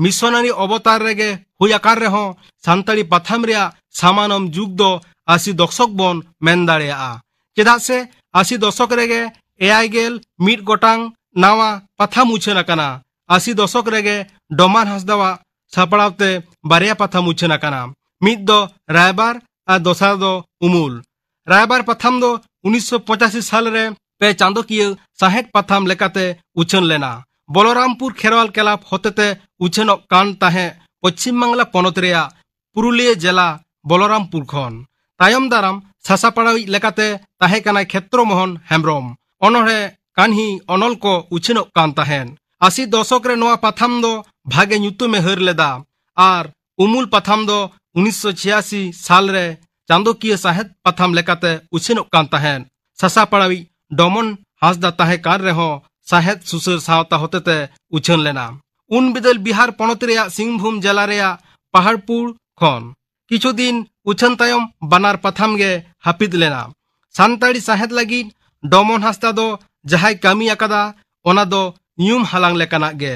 ᱢᱤᱥᱚᱱᱟᱨᱤ ᱚᱵᱚᱛᱟᱨ ᱨᱮᱜᱮ ᱦᱩᱭ ᱟᱠᱟᱱ ᱨᱮᱦᱚᱸ, ᱥᱟᱱᱛᱟᱲᱤ ᱯᱟᱛᱷᱟᱢ ᱨᱮᱭᱟᱜ ᱥᱟᱢᱟᱱᱚᱢ ᱡᱩᱜᱽ ᱫᱚ ᱟᱥᱤ ᱫᱚᱥᱚᱠ ᱵᱚᱱ ᱢᱮᱱ ᱫᱟᱲᱮᱭᱟᱜᱼᱟ᱾ ᱪᱮᱫᱟᱜ ᱥᱮ ᱟᱥᱤ ᱫᱚᱥᱚᱠ ᱨᱮᱜᱮ ᱮᱭᱟᱭ ᱜᱮᱞ ᱢᱤᱫ ᱜᱚᱴᱟᱝ ᱱᱟᱣᱟ ᱯᱟᱛᱷᱟᱢ ᱩᱪᱷᱟᱹᱱ ᱟᱠᱟᱱᱟ᱾ ᱟᱥᱤ ᱫᱚᱥᱚᱠ ᱨᱮᱜᱮ ᱰᱚᱢᱟᱱ ᱦᱟᱸᱥᱫᱟᱣᱟᱜ ᱥᱟᱯᱲᱟᱣ ᱛᱮ ᱵᱟᱨᱭᱟ ᱯᱟᱛᱷᱟᱢ ᱩᱪᱷᱟᱹᱱ ᱟᱠᱟᱱᱟ᱾ ᱢᱤᱫ ᱫᱚ ᱨᱟᱭᱵᱟᱨ ᱟᱨ ᱫᱚᱥᱟᱨ ᱫᱚ ᱩᱢᱩᱞ᱾ ᱨᱟᱭᱵᱟᱨ ᱯᱟᱛᱷᱟᱢ ᱫᱚ ᱩᱱᱤᱥᱥᱚ ᱯᱚᱸᱪᱟᱥᱤ ᱥᱟᱞ ᱨᱮ ᱯᱮ ᱪᱟᱸᱫᱚᱠᱤᱭᱟᱹ ᱥᱟᱶᱦᱮᱫ ᱯᱟᱛᱷᱟᱢ ᱞᱮᱠᱟᱛᱮ ᱩᱪᱷᱟᱹᱱ ᱞᱮᱱᱟ᱾ ᱵᱚᱞᱚᱨᱟᱢᱯᱩᱨ ᱠᱷᱮᱨᱣᱟᱞ ᱠᱞᱟᱵᱽ ᱦᱚᱛᱮᱛᱮ ᱩᱪᱷᱟᱹᱱᱚᱜ ᱠᱟᱱ ᱛᱟᱦᱮᱸ ᱯᱚᱪᱷᱤᱢ ᱵᱟᱝᱞᱟ ᱯᱚᱱᱚᱛ ᱨᱮᱭᱟᱜ ᱯᱩᱨᱩᱞᱤᱭᱟᱹ ᱡᱮᱞᱟ ᱵᱚᱞᱚᱨᱟᱢᱯᱩᱨ ᱠᱷᱚᱱ᱾ ᱛᱟᱭᱚᱢ ᱫᱟᱨᱟᱢ ᱥᱟᱥᱟᱯᱟᱲᱟᱣᱤᱡ ᱞᱮᱠᱟᱛᱮ ᱛᱟᱦᱮᱸ ᱠᱟᱱᱟᱭ ᱠᱷᱮᱛᱨᱚ ᱢᱳᱦᱚᱱ ᱦᱮᱢᱵᱽᱨᱚᱢ᱾ ᱚᱱᱚᱬᱦᱮ, ᱠᱟᱹᱦᱱᱤ, ᱚᱱᱚᱞ ᱠᱚ ᱩᱪᱷᱟᱹᱱᱚᱜ ᱠᱟᱱ ᱛᱟᱦᱮᱸᱱ᱾ ᱟᱥᱤ ᱫᱚᱥᱚᱠ ᱨᱮ ᱱᱚᱣᱟ ᱯᱟᱛᱷᱟᱢ ᱫᱚ ᱵᱷᱟᱜᱮ ᱧᱩᱛᱩᱢᱮ ᱦᱟᱹᱨ ᱞᱮᱫᱟ ᱟᱨ ᱩᱢᱩᱞ ᱯᱟᱛᱷᱟᱢ ᱫᱚ ᱩᱱᱤᱥᱥᱚ ᱪᱷᱤᱭᱟᱥᱤ ᱥᱟᱞ ᱨᱮ ᱪᱟᱸᱫᱚᱠᱤᱭᱟᱹ ᱥᱟᱶᱦᱮᱫ ᱯᱟᱛᱷᱟᱢ ᱞᱮᱠᱟᱛᱮ ᱩᱪᱷᱟᱹᱱᱚᱜ ᱠᱟᱱ ᱛᱟᱦᱮᱸᱱ᱾ ᱥᱟᱥᱟᱯᱟᱲᱟᱣᱤᱡ ᱰᱚᱢᱚᱱ ᱦᱟᱸᱥᱫᱟ ᱛᱟᱦᱮᱸ ᱠᱟᱱ ᱨᱮᱦᱚᱸ ᱥᱟᱶᱦᱮᱫ ᱥᱩᱥᱟᱹᱨ ᱥᱟᱶᱛᱟ ᱦᱚᱛᱮᱛᱮ ᱩᱪᱷᱟᱹᱱ ᱞᱮᱱᱟ᱾ ᱩᱱ ᱵᱤᱫᱟᱹᱞ ᱵᱤᱦᱟᱨ ᱯᱚᱱᱚᱛ ᱨᱮᱭᱟᱜ ᱥᱤᱝᱵᱷᱩᱢ ᱡᱮᱞᱟ ᱨᱮᱭᱟᱜ ᱯᱟᱦᱟᱲᱯᱩᱨ ᱠᱷᱚᱱ᱾ ᱠᱤᱪᱷᱩ ᱫᱤᱱ ᱩᱪᱷᱟᱹᱱ ᱛᱟᱭᱚᱢ ᱵᱟᱱᱟᱨ ᱯᱟᱛᱷᱟᱢ ᱜᱮ ᱦᱟᱹᱯᱤᱫ ᱞᱮᱱᱟ᱾ ᱥᱟᱱᱛᱟᱲᱤ ᱥᱟᱶᱦᱮᱫ ᱞᱟᱹᱜᱤᱫ ᱰᱚᱢᱚᱱ ᱦᱟᱸᱥᱫᱟ ᱫᱚ ᱡᱟᱦᱟᱸᱭ ᱠᱟᱹᱢᱤ ᱟᱠᱟᱫᱟ, ᱚᱱᱟ ᱫᱚ ᱧᱩᱢ ᱦᱟᱞᱟᱝ ᱞᱮᱠᱟᱱᱟᱜ ᱜᱮ᱾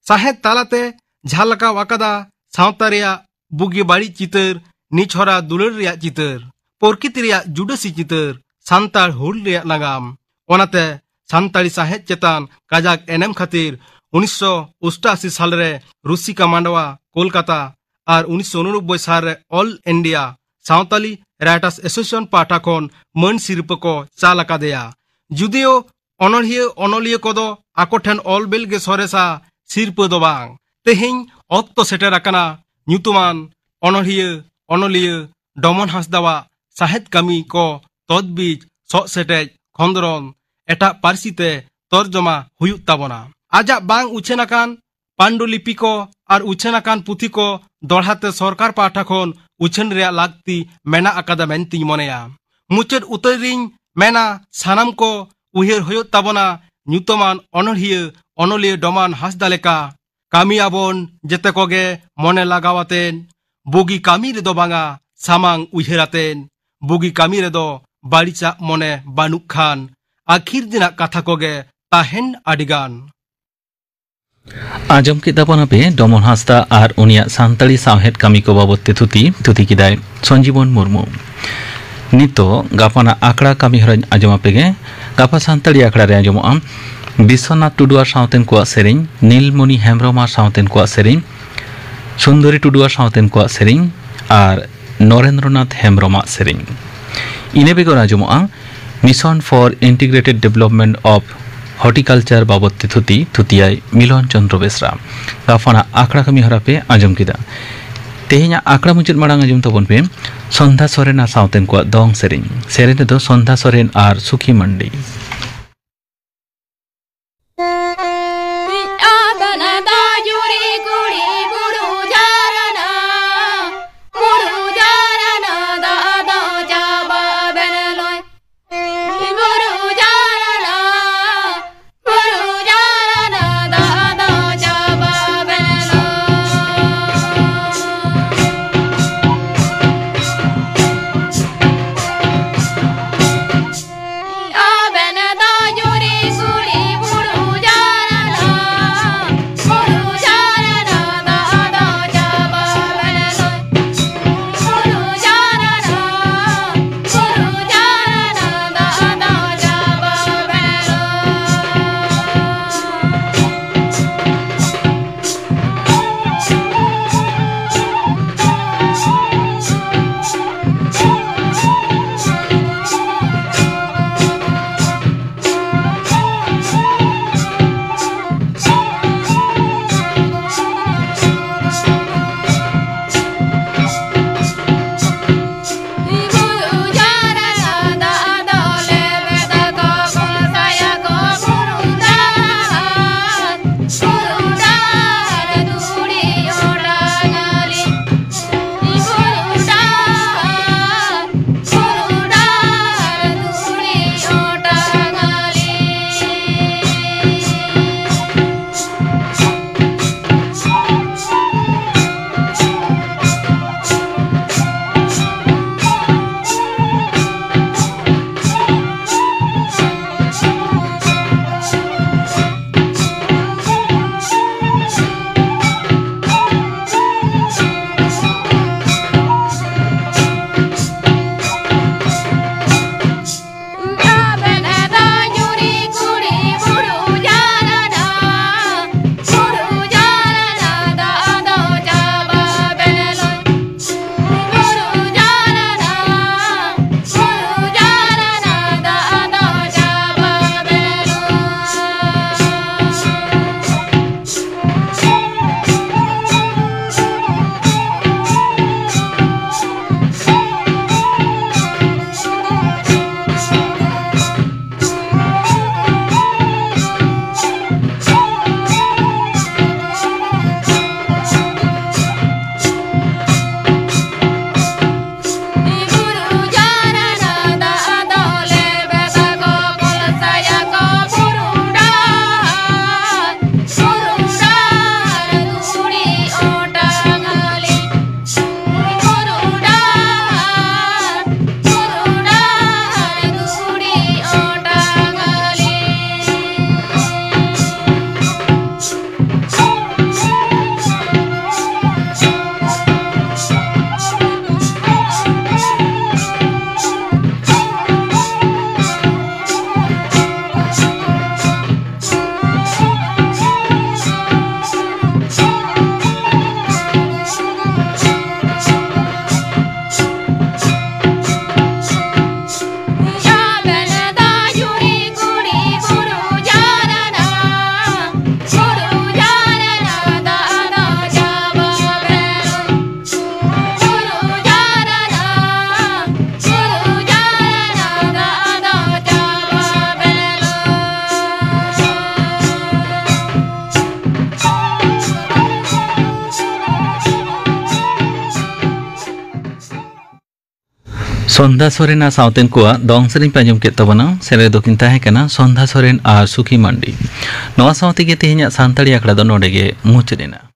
ᱥᱟᱶᱦᱮᱫ ᱛᱟᱞᱟᱛᱮ ᱡᱷᱟᱞᱠᱟᱣ ᱟᱠᱟᱫᱟ ᱥᱟᱶᱛᱟ ᱨᱮᱭᱟᱜ ᱵᱩᱜᱤ ᱵᱟᱹᱲᱤᱡ ᱪᱤᱛᱟᱹᱨ, ᱱᱤᱪᱷᱚᱨᱟ ᱫᱩᱞᱟᱹᱲ ᱨᱮᱭᱟᱜ ᱪᱤᱛᱟᱹᱨ, ᱯᱨᱚᱠᱤᱛᱤ ᱨᱮᱭᱟᱜ ᱡᱩᱰᱟᱹᱥᱤ ᱪᱤᱛᱟᱹᱨ, ᱥᱟᱱᱛᱟᱲ ᱦᱩᱞ ᱨᱮᱭᱟᱜ ᱱᱟᱜᱟᱢ᱾ ᱚᱱᱟᱛᱮ ᱥᱟᱱᱛᱟᱲᱤ ᱥᱟᱶᱦᱮᱫ ᱪᱮᱛᱟᱱ ᱠᱟᱡᱟᱠ ᱮᱱᱮᱢ ᱠᱷᱟᱹᱛᱤᱨ ᱩᱱᱤᱥᱥᱚ ᱚᱥᱴᱟᱥᱤ ᱥᱟᱞ ᱨᱮ ᱨᱩᱥᱤᱠᱟ ᱢᱟᱱᱰᱣᱟ, ᱠᱳᱞᱠᱟᱛᱟ, ᱟᱨ ᱩᱱᱤᱥᱥᱚ ᱩᱱᱚᱱᱚᱵᱵᱳᱭ ᱥᱟᱞ ᱨᱮ All India Santali Writers Association ᱯᱟᱦᱴᱟ ᱠᱷᱚᱱ ᱢᱟᱹᱱ ᱥᱤᱨᱯᱟᱹ ᱠᱚ ᱪᱟᱞ ᱟᱠᱟᱫᱮᱭᱟ᱾ ᱡᱩᱫᱤᱭᱳ ᱚᱱᱚᱬᱦᱤᱭᱟᱹ ᱚᱱᱚᱞᱤᱭᱟᱹ ᱠᱚᱫᱚ ᱟᱠᱚ ᱴᱷᱮᱱ ᱚᱞ ᱵᱮᱞ ᱜᱮ ᱥᱚᱨᱮᱥᱟ, ᱥᱤᱨᱯᱟᱹ ᱫᱚ ᱵᱟᱝ᱾ ᱛᱮᱦᱮᱧ ᱚᱠᱛᱚ ᱥᱮᱴᱮᱨ ᱟᱠᱟᱱᱟ ᱧᱩᱛᱩᱢᱟᱱ ᱚᱱᱚᱬᱦᱤᱭᱟᱹ ᱚᱱᱚᱞᱤᱭᱟᱹ ᱰᱚᱢᱚᱱ ᱦᱟᱸᱥᱫᱟᱣᱟᱜ ᱥᱟᱶᱦᱮᱫ ᱠᱟᱹᱢᱤ ᱠᱚ ᱛᱚᱡᱽᱵᱤᱡᱽ, ᱥᱚᱜ ᱥᱮᱴᱮᱡ, ᱠᱷᱚᱸᱫᱽᱨᱚᱱ, ᱮᱴᱟᱜ ᱯᱟᱹᱨᱥᱤ ᱛᱮ ᱛᱚᱨᱡᱚᱢᱟ ᱦᱩᱭᱩᱜ ᱛᱟᱵᱚᱱᱟ᱾ ᱟᱡᱟᱜ ᱵᱟᱝ ᱩᱪᱷᱟᱹᱱ ᱟᱠᱟᱱ ᱯᱟᱱᱰᱩᱞᱤᱯᱤ ᱠᱚ ᱟᱨ ᱩᱪᱷᱟᱹᱱ ᱟᱠᱟᱱ ᱯᱩᱛᱷᱤ ᱠᱚ ᱫᱚᱲᱦᱟ ᱛᱮ ᱥᱚᱨᱠᱟᱨ ᱯᱟᱦᱴᱟ ᱠᱷᱚᱱ ᱩᱪᱷᱟᱹᱱ ᱨᱮᱭᱟᱜ ᱞᱟᱹᱠᱛᱤ ᱢᱮᱱᱟᱜ ᱟᱠᱟᱫᱟ ᱢᱮᱱᱛᱤᱧ ᱢᱚᱱᱮᱭᱟ᱾ ᱢᱩᱪᱟᱹᱫ ᱩᱛᱟᱹᱨ ᱨᱤᱧ ᱢᱮᱱᱟ ᱥᱟᱱᱟᱢ ᱠᱚ ᱩᱭᱦᱟᱹᱨ ᱦᱩᱭᱩᱜ ᱛᱟᱵᱚᱱᱟ ᱧᱩᱛᱩᱢᱟᱱ ᱚᱱᱚᱞᱤᱭᱟᱹ ᱚᱱᱚᱞᱤᱭᱟᱹ ᱰᱚᱢᱟᱱ ᱦᱟᱸᱥᱫᱟ ᱞᱮᱠᱟ᱾ ᱠᱟᱹᱢᱤ ᱟᱵᱚᱱ ᱡᱮᱛᱮ ᱠᱚᱜᱮ ᱢᱚᱱᱮ ᱞᱟᱜᱟᱣ ᱟᱛᱮᱱ, ᱵᱩᱜᱤ ᱠᱟᱹᱢᱤ ᱨᱮᱫᱚ ᱵᱟᱝᱟ ᱥᱟᱢᱟᱝ ᱩᱭᱦᱟᱹᱨ ᱟᱛᱮᱱ, ᱵᱩᱜᱤ ᱠᱟᱹᱢᱤ ᱨᱮᱫᱚ ᱵᱟᱹᱲᱤᱡᱟᱜ ᱢᱚᱱᱮ ᱵᱟᱹᱱᱩᱜ ᱠᱷᱟᱱ, ᱟᱹᱠᱷᱤᱨ ᱫᱤᱱᱟᱜ ᱠᱟᱛᱷᱟ ᱠᱚᱜᱮ ᱛᱟᱦᱮᱱ ᱟᱹᱰᱤᱜᱟᱱ᱾ ᱟᱸᱡᱚᱢ ᱠᱮᱫ ᱛᱟᱵᱚᱱᱟᱯᱮ ᱰᱚᱢᱚᱱ ᱦᱟᱸᱥᱫᱟ ᱟᱨ ᱩᱱᱤᱭᱟᱜ ᱥᱟᱱᱛᱟᱲᱤ ᱥᱟᱶᱦᱮᱫ ᱠᱟᱹᱢᱤ ᱠᱚ ᱵᱟᱵᱚᱫ ᱛᱮ ᱛᱷᱩᱛᱤ, ᱛᱷᱩᱛᱤ ᱠᱮᱫᱟᱭ ᱥᱚᱧᱡᱤᱵᱚᱱ ᱢᱩᱨᱢᱩ᱾ ᱱᱤᱛᱚᱜ ᱜᱟᱯᱟᱱᱟᱜ ᱟᱠᱷᱲᱟ ᱠᱟᱹᱢᱤ ᱦᱚᱨᱟᱧ ᱟᱸᱡᱚᱢ ᱟᱯᱮ ᱜᱮ᱾ ᱜᱟᱯᱟ ᱥᱟᱱᱛᱟᱲᱤ ᱟᱠᱷᱲᱟ ᱨᱮ ᱟᱸᱡᱚᱢᱚᱜᱼᱟ ᱵᱤᱥᱥᱚᱱᱟᱛᱷ ᱴᱩᱰᱩ ᱟᱨ ᱥᱟᱶᱛᱮᱱ ᱠᱚᱣᱟᱜ ᱥᱮᱨᱮᱧ, ᱱᱤᱞᱢᱚᱱᱤ ᱦᱮᱢᱵᱨᱚᱢ ᱟᱨ ᱥᱟᱶᱛᱮᱱ ᱠᱚᱣᱟᱜ ᱥᱮᱨᱮᱧ, ᱥᱩᱱᱫᱚᱨᱤ ᱴᱩᱰᱩ ᱟᱨ ᱥᱟᱶᱛᱮᱱ ᱠᱚᱣᱟᱜ ᱥᱮᱨᱮᱧ ᱟᱨ ᱱᱚᱨᱮᱱᱫᱨᱚᱱᱟᱛᱷ ᱦᱮᱢᱵᱨᱚᱢᱟᱜ ᱥᱮᱨᱮᱧ᱾ ᱤᱱᱟᱹ ᱵᱮᱜᱚᱨ ᱟᱸᱡᱚᱢᱚᱜᱼᱟ Mission for Integrated Development of Horticulture ᱵᱟᱵᱚᱫ ᱛᱮ ᱛᱷᱩᱛᱤ, ᱛᱷᱩᱛᱤᱭᱟᱭ ᱢᱤᱞᱚᱱ ᱪᱚᱱᱫᱨᱚ ᱵᱮᱥᱨᱟ᱾ ᱜᱟᱯᱟᱱᱟᱜ ᱟᱠᱷᱲᱟ ᱠᱟᱹᱢᱤ ᱦᱚᱨᱟ ᱯᱮ ᱟᱸᱡᱚᱢ ᱠᱮᱫᱟ᱾ ᱛᱮᱦᱮᱧᱟᱜ ᱟᱠᱷᱲᱟ ᱢᱩᱪᱟᱹᱫ ᱢᱟᱲᱟᱝ ᱟᱸᱡᱚᱢ ᱛᱟᱵᱚᱱ ᱯᱮ ᱥᱚᱱᱫᱷᱟ ᱥᱚᱨᱮᱱ ᱟᱨ ᱥᱟᱶᱛᱮᱱ ᱠᱚᱣᱟᱜ ᱫᱚᱝ ᱥᱮᱨᱮᱧ᱾ ᱥᱮᱨᱮᱧ ᱨᱮᱫᱚ ᱥᱚᱱᱫᱷᱟ ᱥᱚᱨᱮᱱ ᱟᱨ ᱥᱩᱠᱷᱤ ᱢᱟᱱᱰᱤ᱾ ᱥᱚᱱᱫᱷᱟ ᱥᱚᱨᱮᱱ ᱟᱨ ᱥᱟᱶᱛᱮᱱ ᱠᱚᱣᱟᱜ ᱫᱚᱝ ᱥᱮᱨᱮᱧ ᱯᱮ ᱟᱸᱡᱚᱢ ᱠᱮᱫ ᱛᱟᱵᱚᱱᱟ᱾ ᱥᱮᱨᱮᱧ ᱨᱮ ᱫᱚᱠᱤᱱ ᱛᱟᱦᱮᱸ ᱠᱟᱱᱟ ᱥᱚᱱᱫᱷᱟ ᱥᱚᱨᱮᱱ ᱟᱨ ᱥᱩᱠᱷᱤ ᱢᱟᱱᱰᱤ᱾ ᱱᱚᱣᱟ ᱥᱟᱶ ᱛᱮᱜᱮ ᱛᱮᱦᱮᱧᱟᱜ ᱥᱟᱱᱛᱟᱲᱤ ᱟᱠᱷᱲᱟ ᱫᱚ ᱱᱚᱰᱮ ᱜᱮ ᱢᱩᱪᱟᱹᱫ ᱮᱱᱟ᱾